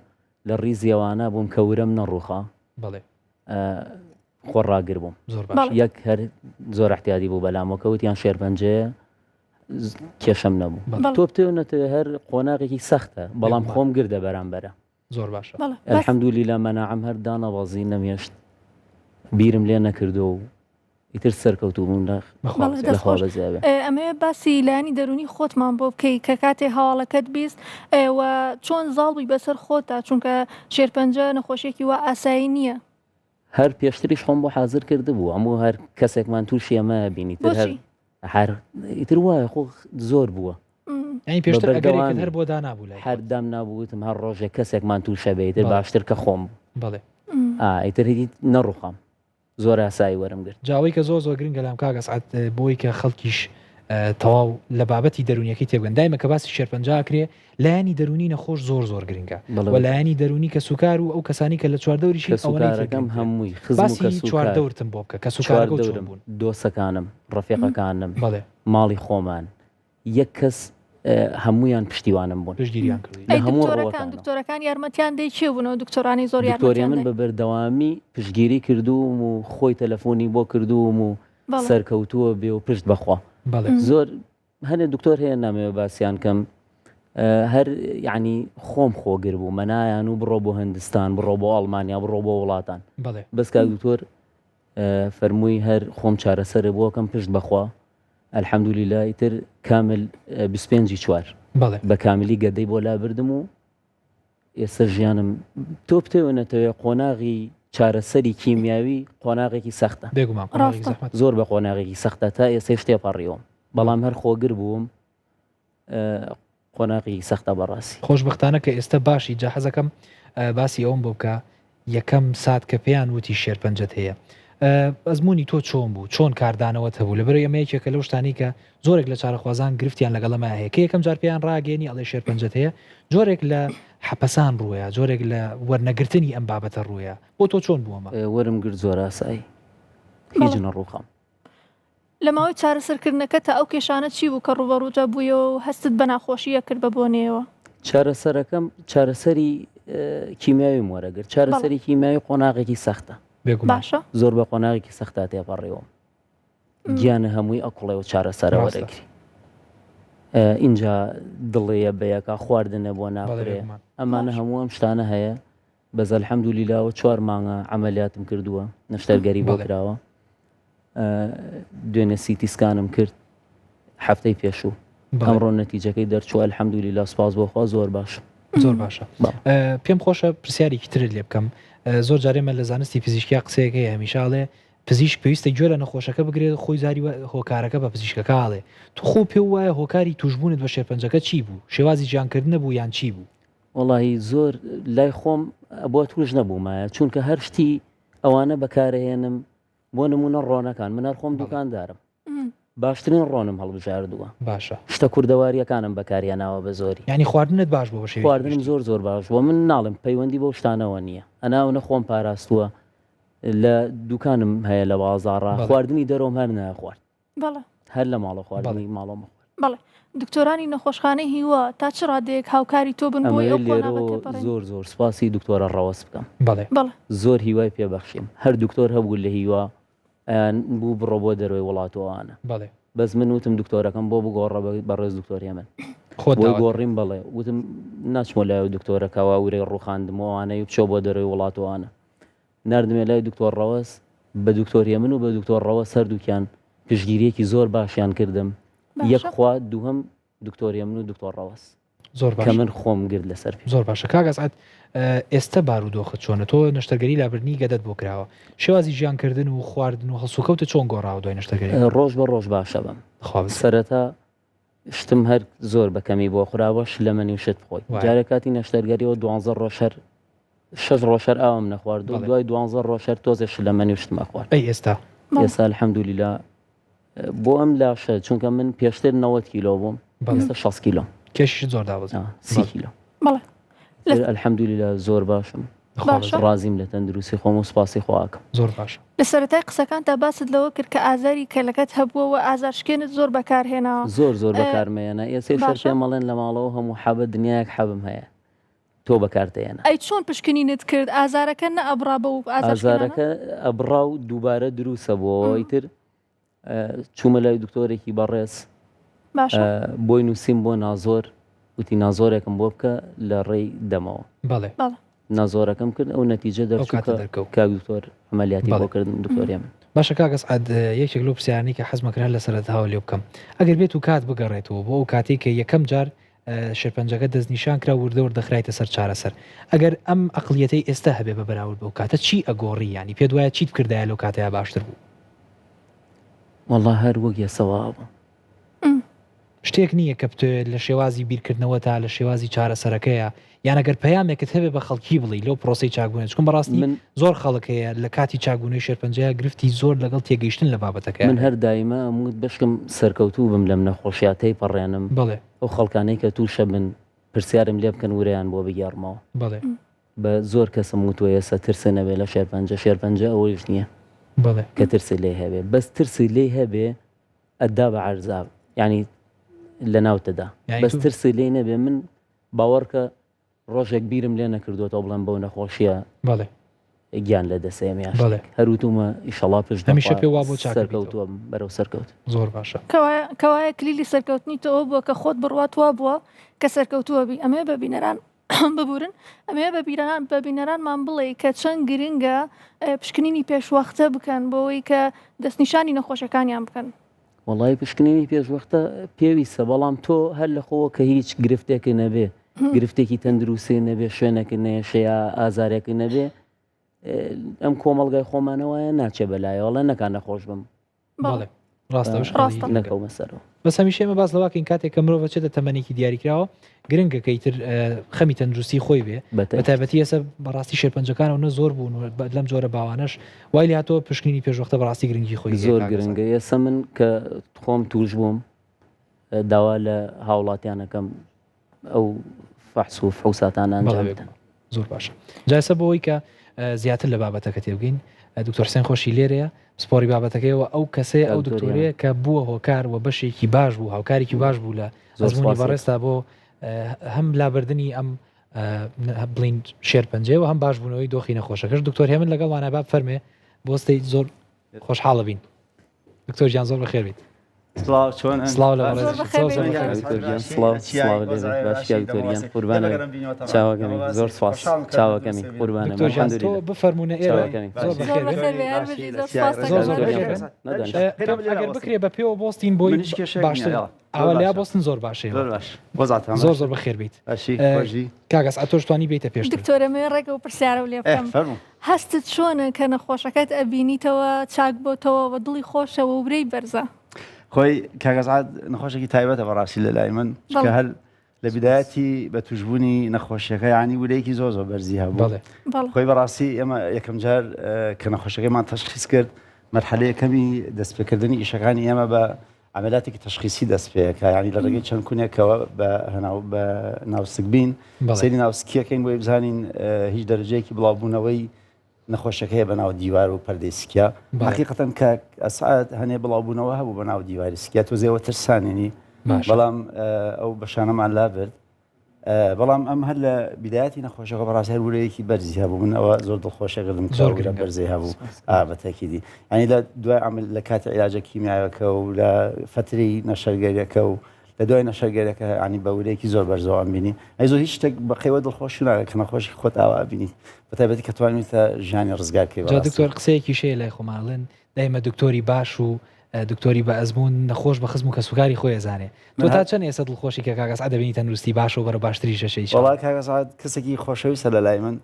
لە ڕیزیەوانە بووم کە ورەم نەڕوخا بەڵێ خۆڕاگر بووم زۆر باش یەک هەر زۆر احتیادی بوو بەلامەوە وتیان شێرپەنجەیە کێشەم نەبوو تۆ بتێ و نەتەوێ هەر قۆناغێکی سەختە بەڵام خۆم گردە بەرامبەرە زۆر باشە الحمدلله مەناعەم هەر دانەبەزی نەمێشت بیرم لێ نەکردو و ئیتر سەرکەوتوو بووم لە خوا بەزیابێ. ئەمەوێ باسی لایەنی دەروونی خۆتمان بۆ بکەی کە کاتێ هەواڵەکەت بیست و چۆن زاڵ بووی بەسەر خۆتا چونکە شێرپەنجە نەخۆشیەکی وا ئاسایی نییە. هەر پێشتریش خۆم بۆ حازر کردبوو هەموو هەر کەسێکمان تووشی ئەمە بینی تر هەر هەر ئیتر وایە خۆ زۆر بووە. یانی پێشتر ئەگەرێکت هەر بۆ دانابوو لای هەر دام نابوو وتم هەر ڕۆژێک کەسێکمان تووشە بێ ئیتر باشتر کە خۆم بوو. بەڵێ. ئا ئیتر هیچ نەڕووخام. زۆر ئاسایی وەرم گرت. جا ئەوەی کە زۆر زۆر گرنگە لام کاک ئەسعەد بۆی کە خەڵکیش تەواو لە بابەتی دەرونیەکەی تێبگەن دایمە کە باسی شێرپەنجە ئەکرێ لایەنی دەرونی نەخۆش زۆر زۆر گرنگە و لایەنی دەرونی کەسوکار و ئەو کەسانی کە لە چواردەوریشی ئەوەنەی تر کەسوکارەکەم گرنگترە هەمووی خزم و باسی کەسوکار چواردەورتم بۆ بکە کەسوکارەکە و چۆن چواردەورم بوون. دۆسەکانم ڕەفیقەکانم بەڵێ. ماڵی خۆمان یەک کەس هەموویان پشتیوانم بوون. پشتگیریان کردووی. لە ئەی هەموو دکتۆرەکان ڕووەکانەوە. دکتۆرەکان یارمەتیان دەی کێ بوون ئەو دکتۆرانەی زۆر دکتۆر یارمەتیان هێمن دای؟ بە بەردەوامی پشتگیری کردووم و خۆی تەلەفۆنی بۆ کردووم و بەڵێ. سەرکەوتووە بێ و پشت بەخوا. بەڵێ. زۆر هەنێ دکتۆر هەیە نامەوێ باسیان کەم هەر یعنی خۆم خۆگر بوو مەنایان و بڕۆ بۆ هندستان بڕۆ بۆ ئەڵمانیا بڕۆ بۆ وڵاتان بەڵێ. بەس کاک دکتۆر فەرمووی هەر خۆم چارەسەرە بۆکەم پشت بەخوا الحمدللە ئیتر کامل 25 چوار بەڵێ. بە کاملی گەدەی بۆ لابردم و ئێستا ژیانم تۆ بتەوێ نەتەوێ قۆناغی چارەسەری کیمیاوی قۆناغێکی سەختە بێگومان قۆناغێکی ڕاستە. زەحمەت. زۆر بە قۆناغێکی سەختە تا ئێستەیش تێپەڕیوم بەڵام هەر خۆگر بووم قۆناغێکی سەختە بەڕاستی. خۆشبەختانە کە ئێستە باشی جا حەزەکەم باسی ئەوەم بۆ بکە یەکەم سات کە پێیان وتی شێرپەنجەت هەیە ئەزموونی تۆ چۆن بوو چۆن کاردانەوەت هەبوو لەبەرئەوەی ئەمە یەکێکە لەو شتانەی کە زۆرێک لە چارەخوازان گرفتیان لەگەڵ ئەمە هەیە کە یەکەم جار پێیان ڕاگەیەنی ئەڵێ شێرپەنجەت هەیە جۆرێک لە حەپەسان ڕووەیە جۆرێک لە وەرنەگرتنی ئەم بابەتە ڕووەیە بۆ تۆ چۆن بوو ئەمە؟ وەرم گرت زۆر ئاسایی هیچ نەڕووخام. لە ماوەی چارەسەرکردنەکەتا ئەو کێشانە چی بوو کە ڕووبەڕووت بوویەوە و هەستت بە ناخۆشی ئەکرد بە بۆنەیەوە؟ چارەسەرەکەم چارەسەری کیمیاویم وەرەگرت چارەسەری کیمیاوی قۆناغێکی سەختە بێگومان. باشە. زۆر بە قۆناغێکی سەختا تێپەڕیوم گیانە هەمووی ئەکوڵێ و چارەسەرە ڕاستە. وەرەگری ئینجا دڵێیە بەیەکا خواردنە بۆ بەڵێ ناخورێ بێگومان. ئەمانە باشە. هەموو ئەم شتانە هەیە بەس الحمدللە ئەوە چوار مانگە عەمەلیاتم کردووە نەشتەرگەری بۆ بەڵێ. کراوە دوێنێ CT scan م کرد هەفتەی پێشوو ئەمڕۆ نەتیجەکەی دەرچوو الحمدللە سوپاس بۆ خوا زۆر باشم. زۆر باشە پێم خۆشە پرسیارێکی ترت لێ بکەم زۆر جارێمە لە زانستی پزیشکیا قسەیەک هەیە هەمیشە ئەڵێ پزیشک پێویستە گوێ لە نەخۆشەکە بگرێت خۆی زاری هۆکارەکە بە پزیشکەکە ئاڵێ تو خۆ پێ وایە هۆکاری توشبوونت بە شێرپەنجەکە چی بوو شێوازی ژیانکردنە بوو یان چی بوو؟ وەڵاهی زۆر لای خۆم بۆ توش نەبوومایە چونکە هەر شتی ئەوانە بەکارەهێنم بۆ نمونە ڕۆنەکان من هەر خۆم دوکاندارم باشترین ڕۆنم هەڵبژاردووە باشە شتە کوردەواریەکانم بەکارهێناوە بە زۆری یعنی خواردنت باش بووە بە شێوەیەکی خواردنم گشتی. زۆر زۆر باش بووە من ناڵێم پەیوەندی بەو شتانەوە نییە ئەنا ئەونە خۆم پاراستووە لە دوکانم هەیە لە بازاڕا بەڵێ. خواردنی دەرەوەم هەر نەخوارد بەڵێ. هەر لە ماڵەوە خواردنی ماڵەوەم خوارد. بەڵێ. دکتۆرانی نەخۆشخانەی هیوا تا چ ڕادەیەک هاوکاری تۆ بن بۆی ئەمەوێ ئەو قۆناغە لێرەوە تێپەڕێنی؟ زۆر زۆر سوپاسی دکتۆرە ڕەوەز بکەم. بەڵێ. بەڵێ. زۆر هیوای پێ بەخشیم. هەر دکتۆر هەبوو لە هیوا ئەیان بوو بڕۆ بۆ دەرەوەی وڵات و ئەوانە. بەڵێ. بەس من وتم دکتۆرەکەم بۆ بگۆڕە بە بەڕێز دکتۆر هێمن. خۆت بۆی داوات کرد. گۆڕیم بەڵێ. وتم ناچمۆ لای ئەو دکتۆرە کەوا ورەی ڕووخاندم و ئەوانەی و بچۆ بۆ دەرەوەی وڵات و ئەوانە. ناردمێ لای دکتۆر ڕەوەز بە دکتۆر هێمن و بە دکتۆر ڕەوەز هەردووکیان. پشتگیریەکی زۆر باشیان کردم یەک خوا دووهەم دکتۆر یەمن و دکتۆر ڕەوەز زۆر کە من خۆم گرت لەسەر پێ. زۆر باشە کاک ئەسعەد ئێستە بارودۆخت چۆنە تۆ نەشتەرگەری لابردنی گەدەت بۆ کراوە شێوازی ژیان کردن و خواردن و هەڵسوکەوتت چۆن گۆڕاوە دوای نەشتەرگەری؟ ڕۆژ بە ڕۆژ باشە بم سەرەتا شتم هەر زۆر بە کەمی بۆ خوراوە شلەمەنی و شت بخۆی جارێ کاتی نەشتەرگەریەوە دوانزە ڕۆژ هەر شەش ڕۆژ هەر ئاوم نەخوارد و دوای دوانزە ڕۆژ هەر تۆزێ شلەمەنی و شتم ئەخوارد ئەی ئێستا؟ ئێستا الحمدللە بۆ ئەم لاشە چونکە من پێشتر 90 کیلۆ بووم ئێستا 60 کیلۆم کێشیشت زۆر دابەزی 30 کیلۆ بەڵێ الحمدللە زۆر باشم ڕازیم لە تەندروستی خۆم و سپاسی خواکەم زۆر باشە. لە سەرەتای قسەکانتا باست لەوە کرد کە ئازاری کەلەکەت هەبووە و ئازارشکێنت زۆر بەکارهێناوە. زۆر زۆر بەکارمەیەنە ئێسەیش هەر پێم ئەڵێن لە ماڵەوە هەموو حەبە دنیایەک حەبم هەیە تۆ بەکارتەیەنە. ئەی چۆن پشکنینت کرد ئازارەکە نەئەبڕا بەو ئازارشکێنانە؟ ئازارەکە ئەبڕا و دووبارە دروسە بۆوە ئیتر چوومە لای دکتۆرێکی بەڕێز باشە بۆی نووسیم بۆ نازۆر وتی نازۆرێکم بۆ بکە لە ڕێی دەمەوە بەڵێ بەڵێ نازۆرەکەم کرد ئەو نەتیجە دەرچوو کاتە کە دەرکەوت. کاک دکتۆر عەمەلیاتی بەڵێ. بۆ کردم دکتۆر هێمن باشە کاک ئەسعەد یەکێک لەو پرسیارانەی کە حەزمە کرد هەر لە سەرەتاوە لێ بکەم ئەگەر بێت و کات بگەڕێتەوە بۆ ئەو کاتەی کە یەکەم جار شێرپەنجەکە دەستنیشان کرا و وردە وردە خرایتە سەر چارەسەر ئەگەر ئەم ئەقڵیەتەی ئێستا هەبێ بە بەراورد بەو کاتە چی ئەگۆڕی یانی پێت وایە چیت بکردایە لەو کاتەیا باشتر بوو؟ وەڵا هەر وەک ئێستا وابوو. شتێک نییە کە بتەوێت لە شێوازی بیرکردنەوەتا لە شێوازی چارەسەرەکەیا یان ئەگەر پەیامێکت هەبێ بە خەڵکی بڵێی لەو پرۆسەی چاکبوونە چونکە بەڕاستی من زۆر خەڵک هەیە لە کاتی چاکبوونەوەی شێرپەنجەیا گرفتی زۆر لەگەڵ تێگەیشتن لە بابەتەکەیا من هەیە. هەر دایمە ئەموت بەشکم سەرکەوتوو بم لەم نەخۆشیا تێیپەڕێنم بەڵێ. ئەو خەڵکانەی کە تووشە بن پرسیارم لێ بکەن ورەیان بۆ بگێڕمەوە. بەڵێ. بە زۆر کەسم وتوە ئێستا ترست نەبێ لە شێرپەنجە شێرپەنجە ئەوەیش نییە بەڵێ. کە ترست لێی هەبێ بەس ترست لێی هەبێ ئەتدا بە عەرزا یانی لە ناوتەدا یانی بەس تۆ ترست لێی نەبێ من باوەڕکە ڕۆژێک بیرم لێ نەکردووەتەوە بڵێم بەو نەخۆشیە بەڵێ گیان لە دەسێم یان بەڵێ شتێک هەر وتومە ئیشەڵا پشت هەمیشە بەخوا پێ وا بۆ چاکە بیتەوە سەرکەوتووە بەرەو سەرکەوت زۆر باشە. کەوایە کەوایە کلیلی سەرکەوتنی تۆ ئەوە بووە کە خۆت بڕوات وا بووە کە سەرکەوتووە بی ئەمەوێ بە بینەران ببورن ئەمەوێ بە بیران بە بینەرانمان بڵێ کە چەند گرنگە پشکنینی پێشوەختە بکەن بۆ ئەوەی کە دەستنیشانی نەخۆشەکانیان بکەن. وەڵایی پشکنینی پێشوەختە پێویستە بەڵام تۆ هەر لە خۆوە کە هیچ گرفتێکت نەبێ گرفتێکی تەندروستی نەبێ شوێنێکت نەیەشێ یا ئازارێکت نەبێ ئەم کۆمەڵگای خۆمانەوەیە ناچێ بەلایەوەڵێ نەکا نەخۆش بم بەڵێ ڕاستە ئەوش ڕاستە. گرنگە. نەکەومە سەرەوە. بەس هەمیشە ئێمە باس لەوە کەین کاتێک کە مرۆڤ ئەچێتە تەمەنێکی دیاریکراوە گرنگە کە ئیتر خەمی تەندروستی خۆی بێ بە بە تایبەتی ئێستا بەڕاستی شێرپەنجەکان ئەونە زۆر بوون و لەم جۆرە باوانەش وای لێهاتووە پشکنینی پێشوەختە بەڕاستی گرنگی خۆی هەیە زۆر کاک ئەسعەد. گرنگە ئێستا من کە خۆم توش بووم داوا لە هاوڵاتیانەکەم ئەو فەحس و فحوساتانە ئەنجام بدەن. زۆر باشە جا ئێستا بۆ ئەوەی کە زیاتر لە بابەتەکە تێبگەین دکتۆر حسێن خۆشی لێرەیە پسپۆڕی بابەتەکەیەوە ئەو کەسەیە ئەو دکتۆرەیە کە بووە هۆکار و بەشێکی باش بوو هاوکارێکی باش بوو لە ئەزموونی بەڕێزتا بۆ هەم لابردنی ئەم بڵین شێرپەنجەیەوە هەم باش بوونەوەی دۆخی نەخۆشەکەش دکتۆر هێمن لەگەڵمانە با بفەرمێ بۆستەی زۆر خۆشحاڵە بین دکتۆر گیان زۆر بەخێر بیت. سڵاو چۆن سڵاو لە بەڕێز زۆر بەخێر دکتۆر گیان سڵاو سڵاو لێ بێت باش کاک دکتۆر گیان قوربانە چاوەکەمی زۆر سپاس چاوەکەمی قوربانە دکتۆر گیان تۆ بفەرموونە ئێرە زۆر بەخێر بێن زۆر زۆر بەخێر بێن ئەگەر بکرێ بە پێوە بۆستین بۆی باشتر ئاوا لیا بۆستن زۆر باشە زۆر باش وەزعتان زۆر زۆر بەخێر بیت باشی خۆشی کاک ئەسعەد تۆش توانی بێیتە پێشتر دکتۆرە مێ ڕێک ئەو پرسیارەو لێ بکەم فەرموو هەستت چۆنە کە نەخۆشەکەت ئەبینیتەوە چاک بۆتەوە و دڵی خۆشە و ورەی بەرزە؟ خۆی کاک ئەسعەد نەخۆشێکی تایبەتە بەڕاستی لە لای من چونکە هەر لە بیدایەتی بە توشبوونی نەخۆشیەکە یانی ورەیەکی زۆر زۆر بەرزی هەبوو خۆی بەڕاستی ئێمە یەکەم جار کە نەخۆشەکەمان تەشخیص کرد مەرحەلەی یەکەمی دەستپێکردنی ئیشەکانی ئێمە بە عەمەلیاتێکی تەشخیسی دەست پێکا یانی لە ڕێگەی چەند کونێکەوە بە هەناو بە ناوسکبین سەیری ناوسکیەکەین بۆی بزانین هیچ دەرەجەیەکی بڵاوبوونەوەی نەخۆشەکە هەیە بە ناو دیوار و پەردەی سکیا حقیقەتەن کە ئەسعات هەنێ بڵاوبوونەوە هەبوو بە ناو دیواری سکیا تۆزێوە ترسانێنی بەڵام ئەو بەشانەمان لابرد بەڵام ئەم هەر لە بیدایەتی نەخۆشەکە بەڕاستی هەر ورەیەکی بەرزی هەبوو من ئەوە زۆر دڵخۆشە کردم زۆر ورە گرنگە. بەرزی هەبوو ئا بە تەکیدی یعنی لە دوای عمل لە کاتی عیلاجە کیمیایەکە و لە فترەی نەشەرگەریەکە و لە دوای نەشەرگەریەکە یعنی بە ورەیەکی زۆر بەرزەوە ئەم بینی ئەی زۆر هیچ شتێک بە قەیوە دڵخۆشی ناکە کە نەخۆشی خۆت ئاوا بینیت بە تایبەتی کە توانیتە ژیانی ڕزگار کەی جا بەڕاستی. دکتۆر قسەیەکیش هەیە لای خۆمان ئەڵێن دایمە دکتۆری باش و دکتۆری بە ئەزموون نەخۆش بە خزم و کەسوکاری خۆی ئەزانێ. تۆ تا چەند ئێستا دڵخۆشی کە کاک ئەسعەد دەبینی تەندروستی باشە و بەرەو باشتریش دەچێ ئیشەڵا؟ وەڵا کاک ئەسعەد کەسێکی خۆشەویستە لە لای من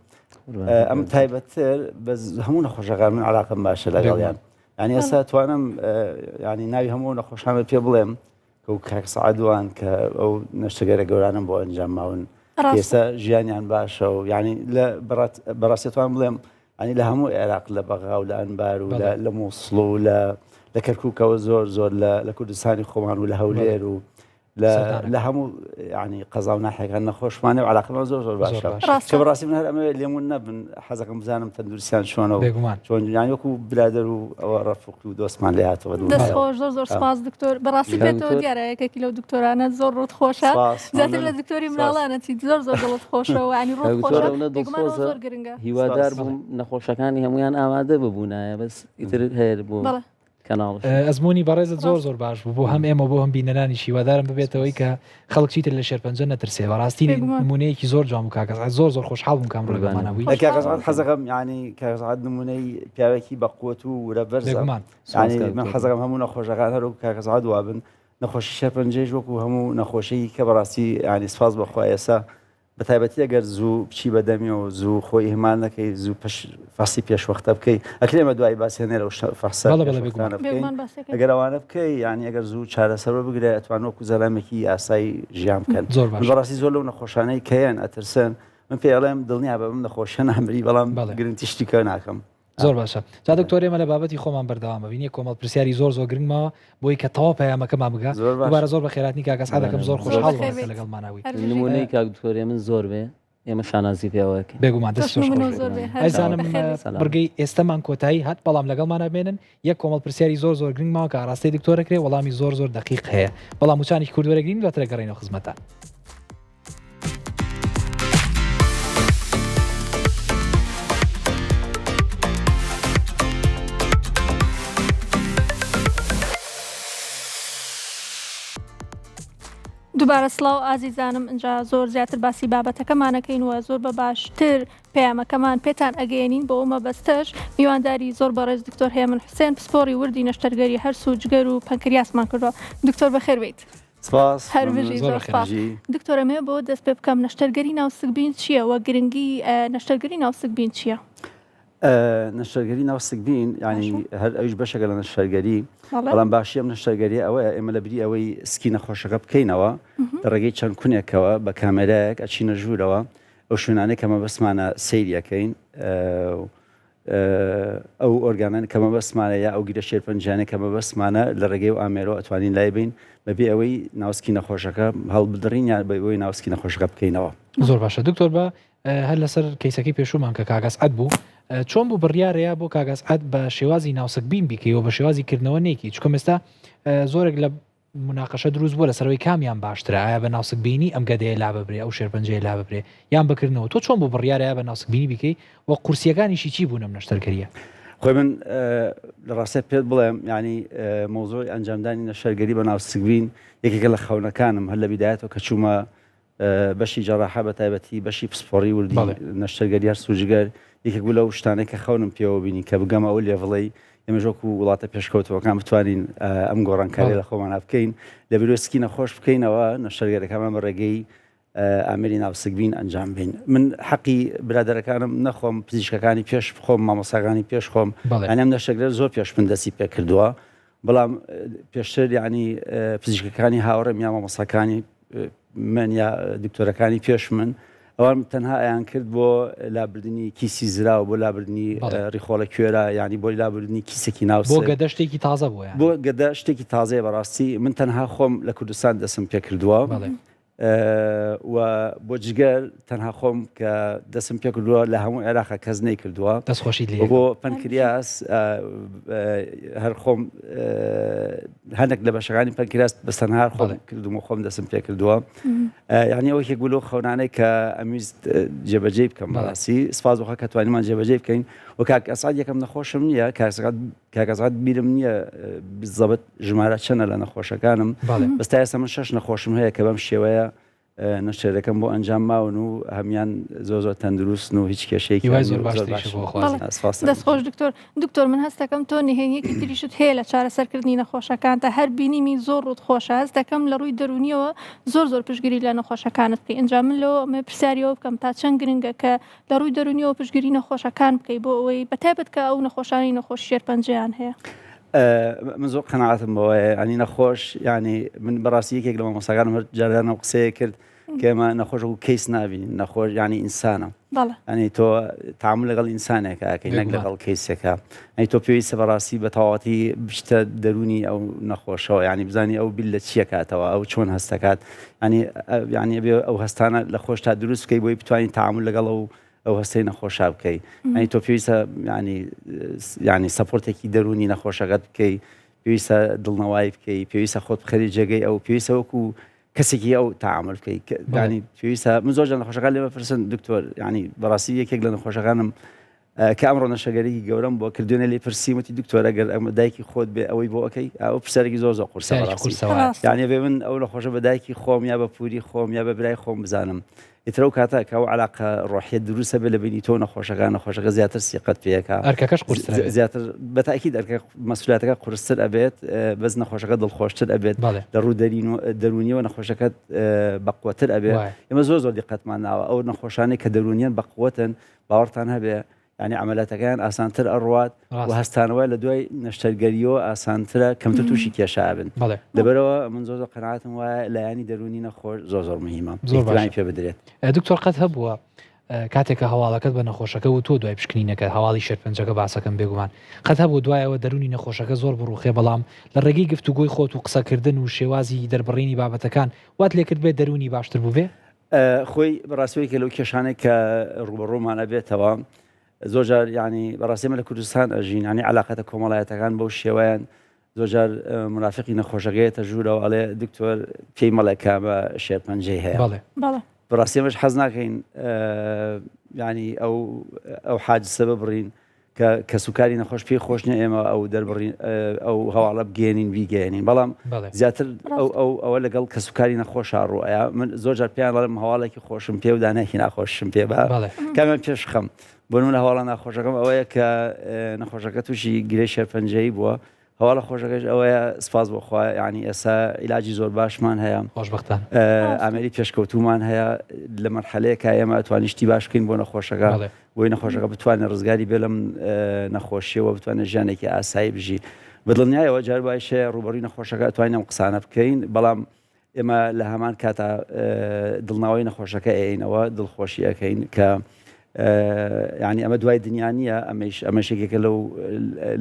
ئەم تایبەتتر بەس هەموو نەخۆشەکان من علاقەم باشە لەگەڵیان یعنی ئێستا توانم یعنی ناوی هەموو نەخۆشانە پێ بڵێم کە و کاک سەعدوان کە ئەو نەشتەگەرە گەورانم بۆ ئەنجام ماون ئێستا ژیانیان باشە و یعنی لە بەڕاستی توان بڵێم ئەنی لە هەموو عێراق لە بەغا و لە ئەنبار و لە مووسڵ و لە لە کەرکووکەوە زۆر زۆر لە کوردستانی خۆمان و لە هەولێر و لە هەموو ینی قەزا و ناحەکان نەخۆشمانە و علاقەمان زۆر زۆر باشە کە بەڕاستی من هەر ئەمە لێمون نەبن حەزەکەم بزانم تەندروستیان چۆنە و بێگومان چۆن یان وەکو برادەر و ئەوە ڕەفوق و دۆستمان لێ هاتەوە دەست خۆش زۆر زۆر سپاس دکتۆر بەڕاستی پێتەوە دیارە یەکێکی لەو دکتۆرانە زۆر ڕوت خۆشە زیاتر لە دکتۆری مناڵانە چیت زۆر زۆر دڵت خۆشە و ینی ڕوت خۆشە زۆر گرنگە هیوادار بووم نەخۆشەکانی هەمویان ئامادە ببوونایە بەس ئیتر هەیە بۆ کەناڵ ئەزمموی بەڕێزت زۆر زۆر باش بوو بۆ هەم ئێمە بۆ هەم بینەرانی هیوادارم ببێتەوەی کە خەڵک چیتر لە شێرپەنجە نەترسێ بەڕاستی نمونەیەکی زۆر جوان بوو کاک ئەسعەد زۆر زۆر خۆشحاڵ بووم کام ڕێگەمانە بووی کاک ئەسعەد حەزەکەم یعنی کاک ئەسعەد نمونەی پیاوێکی بە قوت و ورە بەرزە بێگومان یعنی من حەزەکەم هەموو نەخۆشەکان هەر وەکو کاک ئەسعەد وابن نەخۆشی شێرپەنجەیش وەکو هەموو نەخۆشیی کە بەڕاستی یعنی سپاس بەخوا ئێستا بە تایبەتی ئەگەر زوو بچی بە دەمیەوە زوو خۆی ئیهمال نەکەی زوو پش فەحسی پێشوەختە بکەی ئەکرێ ئێمە دوایی باسی هەنێ لەو فەحسە بەڵێ بەڵێ پێشوەختانە بێگومان. بکەین بێگومان باسەکەی. ئەگەر ئەوانە بکەی یانی ئەگەر زوو چارەسەر وەربگرێ ئەتوان وەکو زەلامێکی ئاسایی ژیان بکەن زۆر من باشە. بەڕاستی زۆر لەو نەخۆشانەی کە یەن ئەترسن من پێی ئەڵێم دڵنیا بە بەم نەخۆشیە نامری بەڵام بەڵێ. گرنتی شتی کە ناکەم. زۆر باشە جا دکتۆر ئێمە لە بابەتی خۆمان بەردەوام بین یەک کۆمەڵ پرسیاری زۆر زۆر گرنگ ماوە بۆی کە تەواو پەیامەکەمان بگا زۆر باشە. دووبارە زۆر بەخێراتنی کاک ئەسعەد دەکەم زۆر زۆر خۆشحاڵ بەخێر بووم کە بێیت. لەگەڵمانا بووی هەر بژیت. نمونەی کاک دکتۆر من زۆر بێ ئێمە شانازی پێوەکەین. بێگومان دەست تۆش خۆش نمونە بێت. زۆر بێ هەر ئەزانم بەخێر بێیت. سەلام. بڕگەی ئێستەمان کۆتایی هات بەڵام لەگەڵمانا بمێنن یەک کۆمەڵ پرسیاری زۆر زۆر گرنگ ماوە کە ئاراستەی دکتۆر ئەکرێ وەڵامی زۆر زۆر دەقیق هەیە بەڵام وچانێکی کورت وەرەگرین دواتر ئەگەڕێینەوە خزمەتتان. دووبارە سڵاو ئازیزانم ئینجا زۆر زیاتر باسی بابەتەکەمانەکەین و زۆر بە باشتر پەیامەکەمان پێتان ئەگەیەنین بۆ ئەو مەبەستەش میوانداری زۆر بەڕێز دکتۆر هێمن حوسێن پسپۆڕی وردی نەشتەرگەری هەرس و جگەر و پەنکریاسمان کردووە دکتۆر بەخێر بێیت. سپاس هەر بژی زۆر زۆر سپاس بژی. دکتۆر ئەمەوێ بۆ دەست پێ بکەم نەشتەرگەری ناو سکبین چییە وە گرنگی نەشتەرگەری ناو سکبین چییە؟ نەشتەرگەری ناو سکبین ینی باشە. هەر ئەویش بەشێکە لە نەشتەرگەری بەڵێ. بەڵام باشی ئەم نەشتەرگەریە ئەوەیە ئێمە لە بری ئەوەی سکی نەخۆشەکە بکەینەوە لە ڕێگەی چەند کونێکەوە بە کامێرایەک ئەچینە ژوورەوە ئەو شوێنانەی کە مەبەستمانە سەیری ئەکەین ئەو ئۆرگانانە کە مەبەستمانە یا ئەو گرە شێرپەنجانە کە مەبەستمانە لە ڕێگەی و ئامێرەوە ئەتوانین لای بین بەبێ ئەوەی ناوسکی نەخۆشەکە هەڵبدڕین یان بە ئەوەی ناوسکی نەخۆشەکە بکەینەوە. زۆر باشە دکتۆر بە هەر لەسەر کەیسەکەی پێشوومان کە کاک ئەسعەد بوو چۆن بوو بڕیارەیە بۆ کاک ئەسعەد بە شێوازی ناوسکبین بیکەی و بە شێوازی کردنەوە نێکی چکم ئێستا زۆرێک لە موناقەشە دروست بووە لەسەر ئەوەی کامیان باشترە ئایا بە ناوسک بینی ئەم گەدەیە لاببرێ ئەو شێرپەنجەیە لاببرێ یان بە کردنەوە تۆ چۆن بوو بڕیارەیە بە ناوسک بینی بیکەی و قورسیەکانیشی چی بوون ئەم نەشتەرگەریە؟ خۆی من لە ڕاستە پێت بڵێم ینی مەوزوعی ئەنجامدانی نەشتەرگەری بە ناوسکبین یەکێکە لە خەونەکانم هەر لە بیدایەتەوە کە چوومە بەشی جەراحە بە تایبەتی بەشی پسپۆڕی وردی نەشتەرگەری هەرس و جگەر یەکێک بوو لەو شتانەی کە خەونم پێوە بینی کە بگەمە ئەو level ەی ئێمەش وەکو وڵاتە پێشکەوتووەکان بتوانین ئەم گۆڕانکاریە لە خۆمانە بکەین لە بیرۆی سکی نەخۆش بکەینەوە نەشتەرگەرەکانمان بە ڕێگەی ئامێری ناوسکبین ئەنجام بین من حەقی برادەرەکانم نەخۆم پزیشکەکانی پێش خۆم مامۆساکانی پێش خۆم ئەنم نەشتەرگەر زۆر پێش من دەستی پێکردووە بەڵام پێشتر یعنی پزیشکەکانی هاوڕێم یا مامۆساکانی من یا دکتۆرەکانی پێش من ئەوان تەنها ئەیان کرد بۆ لابردنی کیسی زراو بۆ لابردنی ڕیخۆڵە کوێرە ینی بۆ لابردنی کیسێکی ناو بۆ گەدە شتێکی تازە بووە بۆ گەدە شتێکی تازەیە بەڕاستی من تەنها خۆم لە کوردستان دەسم پێ کردووە و بۆ جگەر تەنها خۆم کە دەسم پێ کردووە لە هەموو عێراقا کەس نەیکردووە دەستخۆشیت لێ بۆ پەنکریاس هەر خۆم هەندێک لە بەشەکانی پەنکریاس بەس تەنها خۆم کردم و خۆم دەسم پێ کردووە یعنی ئەوە یەکێک بوو لەو خەونانەی کە ئەمویست جێبەجێی بکەم بەڕاستی سپاس بۆ خوا کە توانیمان جێبەجێی بکەین و کاک ئەسعد یەکەم نەخۆشم نییە کاک ئەسعد بیرم نییە بزەبت ژمارە چەنە لە نەخۆشەکانم بەس تا ئێستا من شەش نەخۆشم هەیە کە بەم شێوەیە. نەشتەرەکەم بۆ ئەنجام ماون و هەمان زۆر زۆر تەندروستن و هیچ کێشەیەکی هیوای زۆر باشتریش بۆ خوازین. دەست خۆش دکتۆر. دکتۆر من هەستەکەم تۆ نهێنیەکی تریشت هەیە لە چارەسەرکردنی نەخۆشەکان تا هەر بینیمی زۆر ڕوت خۆشە هەست دەکەم لە ڕووی دەرونیەوە زۆر زۆر پشتگیری لە نەخۆشەکانت بکەی ئینجا من لەوە ئەمەوێ پرسیاری ئەوە بکەم تا چەند گرنگە کە لە ڕووی دەرونیەوە پشتگیری نەخۆشەکان بکەی بۆ ئەوەی بەتایبەت کە ئەو نەخۆشانەی نەخۆشی شێرپەنجەیان هەیە. من زۆر قەناعەتم بەوەیە ینی نەخۆش ینی من بەڕاستی یەکێک لە مامۆستاکانم هەر جاران ئەو قسەیە کرد کە ئێمە نەخۆش وەکو کەیس نابینین نەخۆش ینی ئینسانە ینی تۆ تعامل لەگەڵ ئینسانێکە ئەکەی نەک لەگەڵ کەیسێکە ئەی تۆ پێویستە بەڕاستی بە تەواوەتی بچتە دەرونی ئەو نەخۆشەوە ینی بزانی ئەو بیر لە چیە کاتەوە ئەو چۆن هەستەکات ینی ینی بێ ئەو هەستانە لە خۆش تا دروست بکەی بۆی بتوانین تعامل لەگەڵ ئەو ئەو هەستەی نەخۆشا بکەی ئەنی تۆ پێویستە ینی ینی support ێکی دەرونی نەخۆشەکەت بکەی پێویستە دڵنەوایی بکەی پێویستە خۆت بخەری جێگەی ئەو پێویستە وەکو کەسێکی ئەو تعامل بکەی ینی پێویستە من زۆر جار نەخۆشەکان لێ بپرسن دکتۆر ینی بەڕاستی یەکێک لە نەخۆشەکانم کە ئەمڕۆ نەشەگەرێکی گەورەم بۆ کردوێنە لێ پرسیم وتی دکتۆر ئەگەر ئەمە دایکی خۆت بێ ئەوەی بۆ ئەەکەی ئەو پرسیارێکی زۆر زۆر قورسە یانێ بێ من ئەو نەخۆشە بە دایکی خۆم یا بە پوری خۆم یا بە برای خۆم بزانم ئیتر ئەو کاتە کە ئەو عەلاقە ڕۆحیە دروستە بێ لە بەینی تۆ و نەخۆشەکە، نەخۆشەکە زیاتر سیقەت پێ ئەکا. ئەرکەکەش قورستر ئەبێت. زیاتر بە تاکید ئەرکە مەسئولیاتەکە قورستر ئەبێت، بەس نەخۆشەکە دڵخۆشتر ئەبێت. بەڵێ. لە ڕوو دەرین و دەروونیەوە نەخۆشەکەت بەقوەتر ئەبێ. وایە. ئێمە زۆر زۆر دیقەتمان ناوە ئەو نەخۆشانەی کە دەروونیان بەقوەتن باوەڕتان هەبێ یانی عەمەلاتەکەیان ئاسانتر ئەڕوات و هەستانەوە لە دوای نەشتەرگەریەوە ئاسانترە کەمتر تووشی کێشە ئەبن لەبەرەوە من زۆر زۆر قەناعەتم وایە لایەنی دەروونی نەخۆش زۆر زۆر مهمە زۆر باشی پێ بدرێت. دکتۆر قەت هەبووە کاتێک کە هەواڵەکەت بە نەخۆشەکە وتووە دوای پشکنینەکە هەواڵی شێرپەنجەکە باسەکەم بێگومان قەت هەبوو دوایەوە دەروونی نەخۆشەکە زۆر بڕوخێ بەڵام لە ڕێگەی گفتوگۆی خۆت و قسەکردن و شێوازی دەربڕینی بابەتەکان وات لێکرد بێت دەروونی باشتر بووبێ؟ خۆی بەڕاستی یەکێ لەو کێشانەی کە ڕووبەڕوومان ئەبێتەوە زۆر جار ینی بەڕاستی ئێمە لە کوردستان ئەژین ینی علاقەتە کۆمەڵایەتەکان بەو شێوەیان زۆر جار مرافقی نەخۆشەکەیەتە ژوورەوە ئەڵێ دکتۆر پێی مەڵێ کە بە شێرپەنجەی هەیە بەڵێ بەڵێ بەڕاستی ئێمەش حەز ناکەین ینی ئەو ئەو حاجسە ببڕین کە کەسوکاری نەخۆش پێی خۆش نیە ئێمە ئەو دەربڕین ئەو هەواڵە بگەێنین بیگەێنین بەڵام زیاتر ئەو ئەو ئەوە لەگەڵ کەسوکاری نەخۆشا ڕوئەیە من زۆر جار پێیان دەڵێم هەواڵێکی خۆشم پێ و دانێکی ناخۆشم پێ بە کامیان پێش خەم بۆ نمونە هەواڵە ناخۆشەکەم ئەوەیە کە نەخۆشەکە تووشی گرێ شێرپەنجەیی بووە هەواڵە خۆشەکەش ئەوەیە سپاس بۆ خوا یانی ئێستا عیلاجی زۆر باشمان هەیە خۆشبەختانە ئامێری پێشکەوتومان هەیە لە مەرحەلەیەکا ئێمە ئەتوانین شتی باش بکەین بۆ نەخۆشەکە بۆی نەخۆشەکە بتوانێت ڕزگاری بێ لەم نەخۆشیەوە بتوانێت ژیانێکی ئاسایی بژی بەدڵنیایەوە جار وایش هەیە ڕووبەڕووی نەخۆشەکە ئەتوانین ئەم قسانە بکەین بەڵام ئێمە لە هەمان کاتا دڵناوەی نەخۆشەکە ئەیەینەوە دڵخۆشی ئەەکەین کە یعنی ئەمە دوای دنیا نییە ئەمەش ئەمەش یەکێکە لەو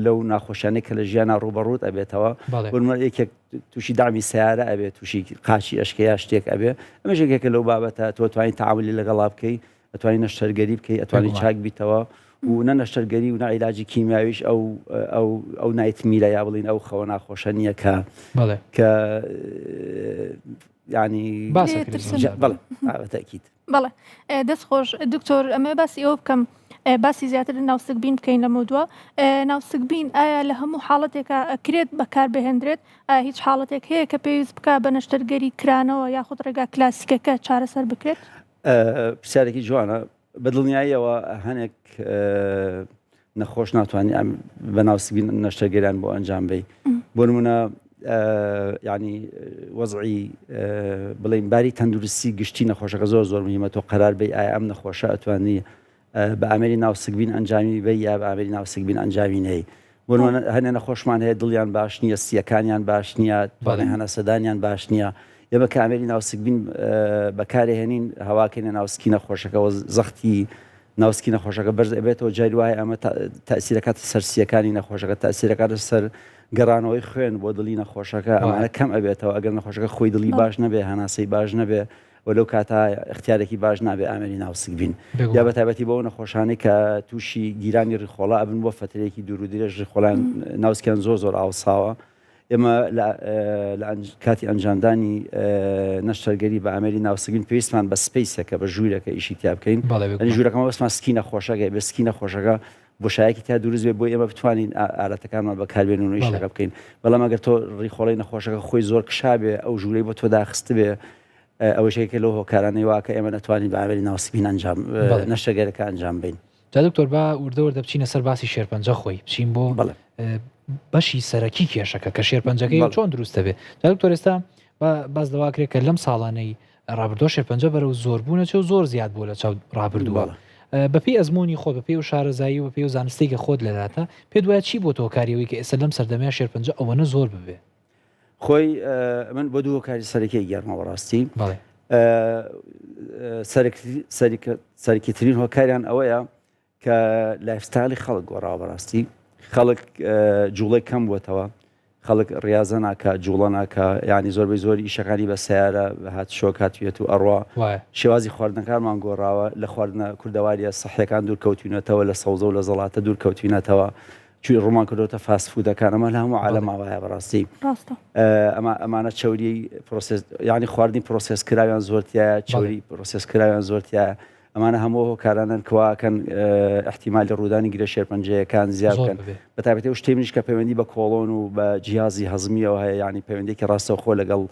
لەو ناخۆشیانەی کە لە ژیانە ڕووبەڕووت ئەبێتەوە بۆ یەکێک تووشی دامی سیارە ئەبێت تووشی قاچی ئەشکەیە شتێک ئەبێ ئەمەش یەکێکە لەو بابەتە تۆ توانین تعاملی لەگەڵا بکەی ئەتوانی نەشتەرگەری بکەی ئەتوانی چاک بیتەوە و نە نەشتەرگەری و نە عیلاجی کیمیاویش ئەو ئەو ئەو nightmare ە یا بڵین ئەو خەوە ناخۆشە نییە کە کە ینی بەڵێ تاکید بەڵێ دەست خۆش دکتۆر ئەمە باسی ئەوە بکەم باسی زیاتر ناوسکبین بکەین لە مەودووە ناوسکبین ئایا لە هەموو حاڵەتێکا ئەکرێت بەکار بهێندرێت ئایا هیچ حاڵەتێک هەیە کە پێویست بکا بە نەشتەرگەری کرانەوە یاخود ڕێگا کلاسیکەکە چارەسەر بکرێت؟ پرسیارێکی جوانە بە دڵنیاییەوە هەنێک نەخۆش ناتوانانی ئەم بە ناوسگی نەشتەرگەریان بۆ ئەنجام بی بۆ نمونە ینی وەزعی بڵین باری تەندروستی گشتی نەخۆشەکە زۆر زۆر مهمە تۆ قەرار بی ئایا ئەم نەخۆشە ئەتوانی بە ئامێری ناوسکبین ئەنجامی بەی یا بە ئامێری ناوسکبین ئەنجامی نەی. بۆ نموونە هەنێ نەخۆشمان هەیە دڵیان باش نییە، سییەکانیان باش نییە، توانای هەناسەدانیان باش نییە. ئێمە کە ئامێری ناوسکبین بەکارێهێنین هەواکەینە ناوسکی نەخۆشەکەوە زەختی ناوسکی نەخۆشەکە بەرز ئەبێتەوە جاری وایە ئەمە تەئسیرەکاتە سەر سییەکانی نەخۆشەکە تەئسیرەکاتە سەر گەڕانەوەی خوێن بۆ دڵی نەخۆشەکە ئەمانە کەم ئەبێتەوە ئەگەر نەخۆشەکە خۆی دڵی باش نەبێ هەناسەی باش نەبێ و لەو کاتە ئیختیارێکی باش نابێ ئامێری ناوسک بین یا بە تایبەتی بۆ نەخۆشانەی کە تووشی گیرانی ڕیخۆڵە ئەبن بۆ فەترەیەکی دوور و درێژ ڕیخۆڵان ناوسکیان زۆر زۆر ئاوساوە ئێمە لە کاتی ئەنجامدانی نەشتەرگەری بە ئامێری ناوسکبین پێویستمان بە space ێکە بە ژوورەکە ئیشی تیا بکەین ژوورەکەمە بەسمان سکی نەخۆشەکە بە سکی نەخۆشەکە بۆشایەکی تیا دروست بێت بۆی ئێمە بتوانین ئالەتەکانمان بەکاربێنن و ئیشەکە بکەین بەڵام ئەگەر تۆ ڕیخۆڵەی نەخۆشەکە خۆی زۆر کشابێ ئەو ژوورەی بۆ تۆ داخستبێ. ئەوەش یەکێکە لەو هۆکارانەی وا کە ئێمە نەتوانین بە ئامێری ناوسکبین ئەنجام نەشتەرگەریەکە ئەنجام بەین. جا دکتۆر با وردە وردە بچینە سەر باسی شێرپەنجە خۆی بچین بۆ بەشی سەرەکی کێشەکە کە شێرپەنجەکەی چۆن دروست دەبێت جا دکتۆر ئێستا باس لەواکرێت کە لەم ساڵانەی ڕابردووە شێرپەنجە بەرەو زۆربوونە چێ و زۆر زیاد بووە لە چاو ڕابردووە بەپێی ئەزمموی خۆت بەپێی و شارەزایی و بەپێی و زانستی کە خۆت لەلاتە پێ دوای چی بۆ تۆکاریەوەی کە ئێستا لەم سەردەمەیە شێرپەنجە ئەوەنە زۆر ببێ خۆی من بۆ دوو هۆکاری سەرەکی گەرمەوە ڕاستی سەرکیترین هۆکاریان ئەوەیە کە lifestyle ی خەڵک گۆڕاوە بەڕاستی خەڵک جوڵەی کەم بووەتەوە خەڵک ڕاضە ناکە جوڵە ناکە ینی زۆربەی زۆری ئیشەکانی بە سیارە هات شۆک هاتوێت و ئەڕوا شێوازی خواردنەکانمان گۆڕاوە لە خواردنە کوردەواریە سەحەکان دوور کەوتوینەتەوە لە سەوزە و لە زەڵاتە دوور کەوتوینەتەوە چوی ڕوومان کردۆتە fast food ەکان ئەمە لە هەموو عالەما وایە بەڕاستی ئەمە ئەمانە چوری process یعنی خواردنی process کراویان زۆر تایە چوری process کراویان زۆر تایە ئەمانە هەموو هۆکارانن کەواکەن احتیمالی ڕوودانی گرێ شێرپەنجەیەکان زیاد بکەن بە تایبەتی ئەو شتەی منیش کە پەیوەندی بە کۆڵۆن و بە جیهازی هەزمیەوە هەیە یعنی پەیوەندێکی ڕاستەوخۆ لەگەڵ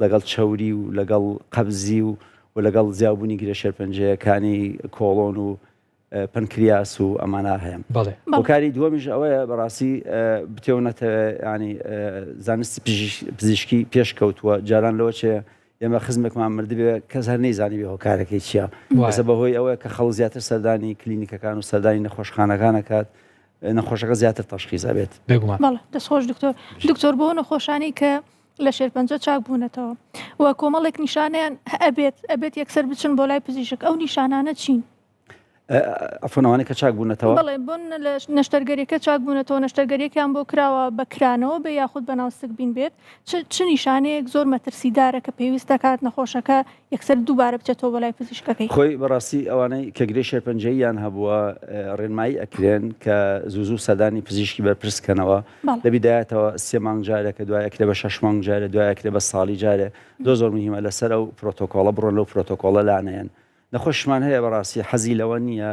لەگەڵ چەوری و لەگەڵ قەبزی و و لەگەڵ زیابوونی گرێ شێرپەنجەیەکانی کۆڵۆن و پەنکریاس و ئەمانە هەیە. بەڵێ. هۆکاری دووەمیش ئەوەیە بەڕاستی بتێ و نەتەوێ ینی زانستی پزیشکی پێش کەوتووە جاران لەوە چێ ئێمە خزمێکمان مردبێ کەس هەر نەیزانی بێ هۆکارەکەی چییە ئێستا بەهۆی ئەوەیە کە خەڵک زیاتر سەردانی کلینیکەکان و سەردانی نەخۆشخانەکان ئەکات نەخۆشەکە زیاتر تەشخیز ئەبێت. بێگومان. بەڵێ دەستخۆش دکتۆر. دکتۆر بۆ نەخۆشانی کە لە شێرپەنجە چاک بوونەتەوە و کۆمەڵێک نیشانەیان ئەبێت ئەبێت یەکسەر بچن بۆ لای پزیشک ئەو نیشانانە چین؟ عەفوەن ئەوانەی کە چاک بوونەتەوە؟ بەڵێ بۆن لە نەشتەرگەریەکە چاک بوونەتەوە نەشتەرگەریەکیان بۆ کراوە بە کرانەوە بێ یاخود بە ناو سکبین بێت چ چ نیشانەیەک زۆر مەترسیدارە کە پێویست دەکات نەخۆشەکە یەکسەر دووبارە بچێتەوە بۆ لای پزیشکەکەی؟ خۆی بەڕاستی ئەوانەی کە گرێی شێرپەنجەییان هەبووە ڕێنمایی ئەکرێن کە زوو زوو سەردانی پزیشکی بەرپرس کەنەوە لە بیدایەتەوە سێ مانگ جارێک کە دوای ئەکرێ بە شەش مانگ جارێ دوای ئەکرێ بە ساڵی جارێ زۆر زۆر مهمە لەسەر ئەو پرۆتۆکۆڵە بڕۆن لەو پرۆتۆکۆڵە لانەیەن نەخۆشمان هەیە بەڕاستی حەزی لەوە نییە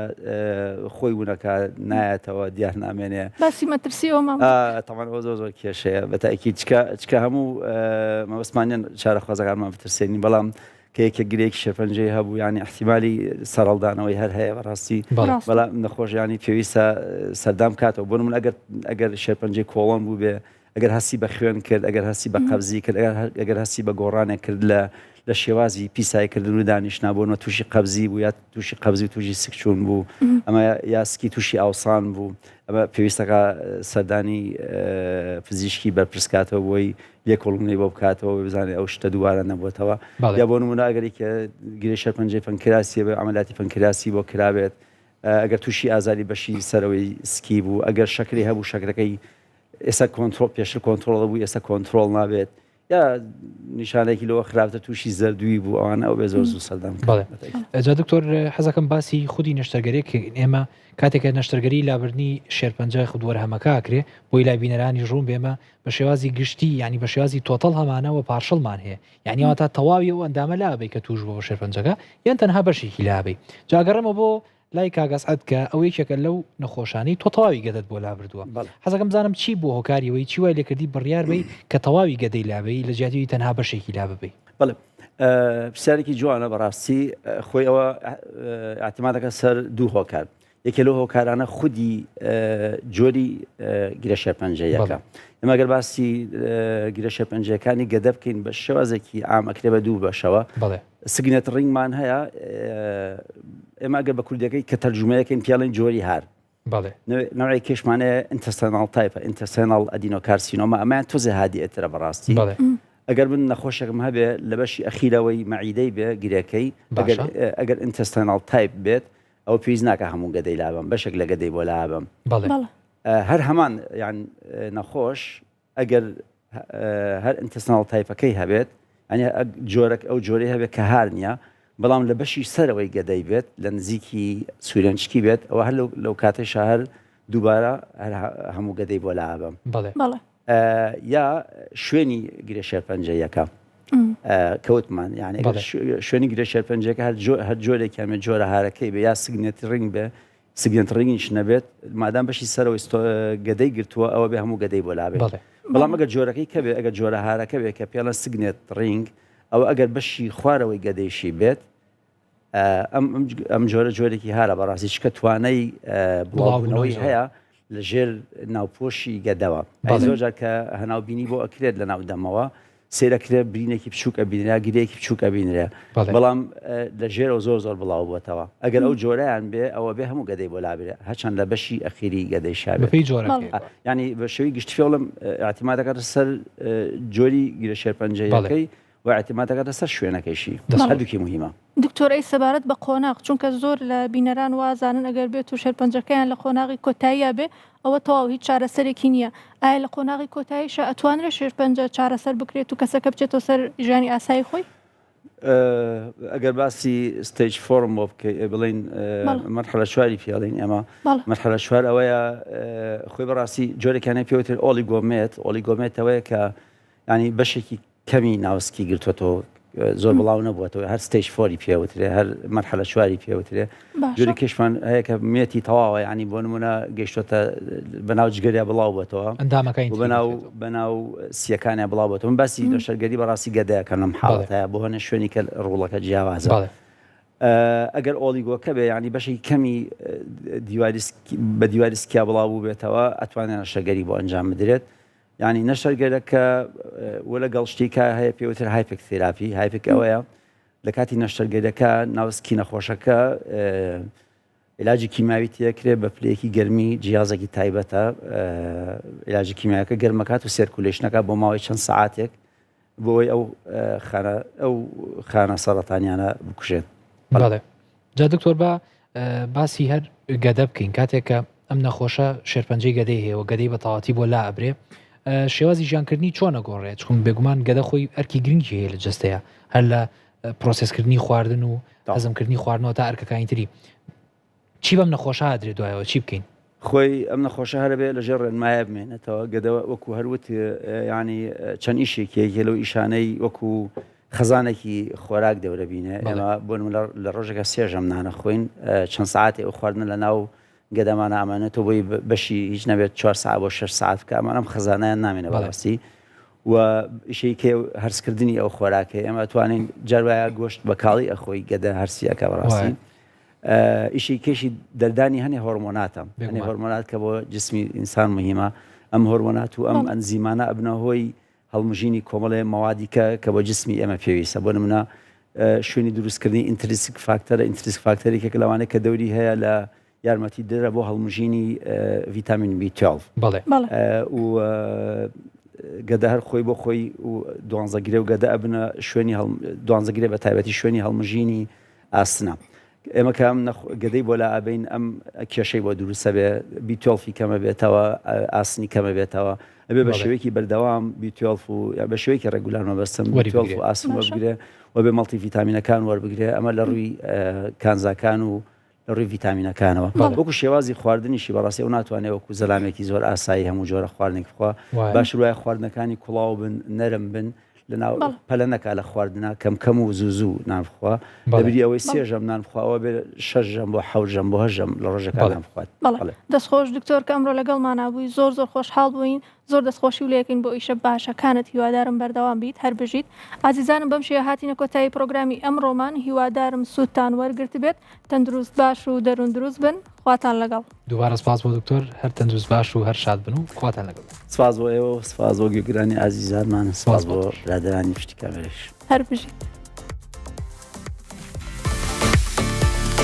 خۆی ونەکا نایەتەوە دیار نامێنێ. باسی مەترسی ئەومان بکە. تەبعەن ئەوە زۆر زۆر کێشەیە بە تاکید چکە چکە هەموو مەبەستمان نییە چارەخوازەکانمان بترسێنین بەڵام کە یەکێک گرێیەکی شێرپەنجەی هەبوو یانی ئیحتیمالی سەرهەڵدانەوەی هەر هەیە بەڕاستی بەڵام نەخۆش یانی پێویستە سەردان بکاتەوە بۆ نمونە ئەگەر ئەگەر شێرپەنجەی کۆڵۆن بووبێ ئەگەر هەستی بە خوێن کرد، ئەگەر هەستی بە قەبزی کرد، ئەگەر هەستی بە گۆڕانێک کرد لە لە شێوازی پیسایی کردن و دانیشتنا بۆ نمونە تووشی قەبزی بوو یا تووشی قەبزی و تووشی سکچوون بوو ئەمە یا سکی تووشی ئاوسان بوو ئەمە پێویستەکە سەردانی پزیشکی بەرپرس کاتەوە بۆی لێکۆڵینەوەی بۆ بکاتەوە بزانێت ئەو شتە دووبارە نەبووتەوە یا بۆ نمونە ئەگەری کە گرێ شێرپەنجەی پەنکراسی بێ عەمەلیاتی پەنکراسی بۆ کرابێت ئەگەر تووشی ئازاری بەشی سەرەوەی سکی بوو ئەگەر شەکری هەبوو شەکرەکەی ئێستا کۆنترۆڵ پێشتر کۆنترۆڵ دەبوو ئێستا کۆنترۆڵ نابێت یا نیشانێکی لەوە خراپتر تووشی زەردووی بوو ئەوانە ئەو بێ زۆر زوو سەردان بەڵێ جا دکتۆر حەزەکەم باسی خودی نەشتەرگەریەک ئێمە کاتێکە نەشتەرگەری لابردنی شێرپەنجە خود وەرهەمەکە ئەکرێ بۆی لای بینەرانی ڕوون بێمە بە شێوازی گشتی یعنی بە شێوازی total هەمانەوە partial مان هەیە یعنی ئەوە تا تەواوی ئەو ئەندامە لابەی کە توش بووە شێرپەنجەکە یان تەنها بەشێکی لابەی جاگەڕێمەوە بۆ لای کاک ئەسعەد کە ئەو یەکێکە لەو نەخۆشانەی تۆ تەواوی گەدەت بۆ لابردووە حەزەکەم بزانم چی بووە هۆکاری ئەوەی چی وای لێکردی بڕیار بەی کە تەواوی گەدەی لابەی لە جیاتی ئەوی تەنها بەشێکی لاببەی؟ بەڵێ پرسیارێکی جوانە بەڕاستی خۆی ئەوە ئاعتمادەکە سەر دوو هۆکار یەکێ لەو هۆکارانە خودی جۆری گرە شێرپەنجەیەکە ئێمە گەر باسی گرە شێرپەنجەکانی گەدە بکەین بە شێوازێکی عام ئەکرێ بە دوو بەشەوە signet ring مان هەیە ئێمە ئەگەر بە کوردیەکەی کە تەرجومەیەکەین پێڵێن جۆری هار نەوەی کێشمانەیە intestinal type ە intestinal adenocarcinoma ئەمەیان تۆزێ هادیئترە بەڕاستی ئەگەر من نەخۆشێکم هەبێ لە بەشی ئەخیرەوەی مەعیدەی بێ گرێکەی ئەگەر intestinal type بێت ئەو پێویست ناکە هەموو گەدەی لابم بەشێک لە گەدەی بۆ لابم هەر هەمان یان نەخۆش ئەگەر هەر intestinal type ەکەی هەبێت ئەنی جۆرەک ئەو جۆرەی هەبێت کە هار نییە بەڵام لە بەشی سەرەوەی گەدەی بێت لە نزیکی سوورێنچکی بێت ئەوە هەر لەو کاتەی شەهر دووبارە هەر هەموو گەدەی بۆ لابم بەڵێ یا شوێنی گرێ شێرپەنجەیەکە کەوتمان یعنی شوێنی گرێ شێرپەنجەکە هەر جۆرێکیان بێت جۆرە هارەکەی بێ یا signet ring بێ signet ring یش نەبێت مادام بەشی سەرەوەی گەدەی گرتووە ئەوە بێ هەموو گەدەی بۆ لابێت بەڵام ئەگەر جۆرەکەی کە بێ ئەگەر جۆرە هارەکە بێ کە پێڵە signet ring. ئەوە ئەگەر بەشی خوارەوەی گەدەیشی بێت ئەم ئەم جۆرە جۆرێکی هارە بەڕاستی چکە توانای بڵاوبوونەوەی هەیە لە ژێر ناوپۆشی گەدەوە زۆر جار کە هەناو بینی بۆ ئەکرێت لە ناو دەمەوە سێرەکرێ برینێکی بچووک ئەبینرا گرێکی بچووک ئەبینرێ بەڵام لە ژێرەوە زۆر زۆر بڵاو بووەتەوە ئەگەر ئەو جۆرەیان بێ ئەوە بێ هەموو گەدەی بۆ لابرێ هەچەند لە بەشی ئەخیری گەدەی شابێت بەپێی جۆرەکەی ینی بە شێوی گشتی فێڵم اعتماد دەکاتە سەر جۆری گرە شێرپەنجەیەکەی و اعتماد دەکاتە سەر شوێنەکەیشی هەردووکی مهمە. دکتۆر ئەی سەبارەت بە قۆناغ چونکە زۆر لە بینەران وازانن ئەگەر بێت و شێرپەنجەکەیان لە قۆناغی کۆتاییا بێ ئەوە تەواو هیچ چارەسەرێکی نییە ئایا لە قۆناغی کۆتاییشا ئەتوانرێت شێرپەنجە چارەسەر بکرێت و کەسەکە بچێتەوە سەر ژیانی ئاسایی خۆی؟ ئەگەر باسی stage four م بۆ بکەی بڵین مەرحەلە چواری پێڵین ئێمە مەرحەلە چوار ئەوەیە خۆی بەڕاستی جۆرێکیانە پێوتر oligomet oligomet ەوەیە کە ینی بەشێکی کەمی ناوسکی گرتوەتەوە زۆر بڵاو نەبووەتەوە هەر stage four ی پێوترێ هەر مەرحەلە چواری پێوترێ جۆری کێشمان هەیە کە met ی تەواوە ینی بۆ نمونە گەیشتۆتە بەناو جگەریا بڵاو بۆتەوە ئەندامەکانی بەناو بەناو سیەکانیان بڵاو بۆتەوە من باسی نەشتەرگەری بەڕاستی گەدەیەکەم لەم حاڵەتەیە بۆ هەنە شوێنی کە ڕوڵەکە جیاوازە ئەگەر oligo کە بێ ینی بەشێکی کەمی دیواری بە دیواری سکیا بڵاو بوو بێتەوە ئەتوانێت نەشتەرگەری بۆ ئەنجام بدرێت یانی نەشتەرگەرەکە و لەگەڵ شتێکا هەیە پێوتر HIPEC therapy HIPEC ئەوەیە لە کاتی نەشتەرگەرەکە ناوسکی نەخۆشەکە علاجی کیماوی تێکرێ بە پلەیەکی گەرمی جیازێکی تایبەتە علاجی کیمیاکە گەرمەکات و circulation ەکە بۆ ماوەی چەند سعاتێک بۆی ئەو خانە ئەو خانە سەرەتانیانە بکوژێت. بەڵێ جا دکتۆر با باسی هەر گەدە بکەین کاتێک کە ئەم نەخۆشە شێرپەنجەی گەدەی هەیە و گەدەی بە تەواتی بۆ لا ئەبرێ شێوازی ژیانکردنی چۆن ئەگۆڕێت چون بێگومان گەدە خۆی ئەرکی گرنگی هەیە لە جەستەیە هەر لە پرۆسێسکردنی خواردن و هەزمکردنی خواردنەوە تا ئەرکەکانی تری چی بەم نەخۆشە ئەدرێ دوایەوە چی بکەین؟ خۆی ئەم نەخۆشە هەر ئەبێ لەژێر ڕێنمایە بمێنێتەوە گەدە وەکو هەر وت یانی چەند ئیشێکی یەکێ لەو ئیشانەی وەکو خەزانێکی خۆراک دەورە بینێ ئێمە بۆ نمونە لە ڕۆژێکە سێ ژەم نانە خۆین چەند ساعتێ ئەو خواردنە لە ناو گەدەمانە ئامانێتەوە بۆی بەشی هیچ نەبێت چوار ساعت بۆ شەش ساعت بکە ئەمان ئەم خەزانیان نامێنێ بەڕاستی و ئیشەی کێ هەرسکردنی ئەو خۆراکەی ئێمە توانین جار وایە گۆشت بە کاڵی ئەخۆی گەدە هەرسیەکە بەڕاستی ئیشی کێشی دەردانی هەنێ هۆرمۆناتە هەنێ هۆرمۆنات کە بۆ جسمی ئینسان مهمە ئەم هۆرمۆنات و ئەم ئەنزیمانە ئەبنە هۆی هەڵمژینی کۆمەڵێ مەوادی کە کە بۆ جسمی ئێمە پێویستە بۆ نمونە شوێنی دروستکردنی intrinsic factor ە intrinsic factor ێکێک لەوانەیە کە دەوری هەیە لە یارمەتی دەرە بۆ هەڵمژینی ڤیتامین B12 بەڵێ و گەدە هەر خۆی بۆ خۆی و دوانزەگرێ و گەدە ئەبنە شوێنی دوانزەگرێ بە تایبەتی شوێنی هەڵمژینی ئاسنە. ئێمە کە ئەم گەدەی بۆ لا ئەبەین ئەم کێشەی بۆ دروستە بێ B twelve ی کەمە بێتەوە ئاسنی کەمە بێتەوە ئەبێ بە شێوەیەکی بەردەوام B twelve و بە شێوەیەکی regular مەبەستم B twelve و ئاسن وەربگرێ و بێ مەڵتی ڤیتامینەکان وەربگرێ ئەمە لە ڕووی کانزاکان و لە ڕووی ڤیتامینەکانەوە وەکو شێوازی خواردنیشی بەڕاستی ئەو ناتوانێت وەکو زەلامێکی زۆر ئاسایی هەموو جۆرە خواردنێک بخوا باشتر وایە خواردنەکانی کوڵاو بن نەرم بن لەناو پەلە نەکا لە خواردنا کەم کەم و زوو زوو نان بخوا لەبری ئەوەی سێ ژەم نان بخوا ئەوە بێ شەش ژەم بۆ حەوت ژەم بۆ هەشت ژەم لە ڕۆژەکە نان بخوات. بەڵێ دەست خۆش دکتۆر کە ئەمڕۆ لەگەڵمانا بووی زۆر زۆر خۆشحاڵ بووین زۆر دەست خۆشی و لێکەین بۆ ئیشە باشەکانت هیوادارم بەردەوام بیت هەر بژیت ئازیزانم بەم شێوە هاتینە کۆتایی پرۆگرامی ئەمڕۆمان هیوادارم سوودتان وەرگرتبێت تەندروست باش و دەروون دروست بن خواتان لەگەڵ. دووبارە سپاس بۆ دکتۆر هەر تەندروست باش و هەر شاد بن و خواتان لەگەڵ بێت. سپاس بۆ ئێوە و سپاس بۆ گوێگرانی ئازیزانمان سپاس بۆ برادەرانی پشتی کامێرەش. هەر بژیت.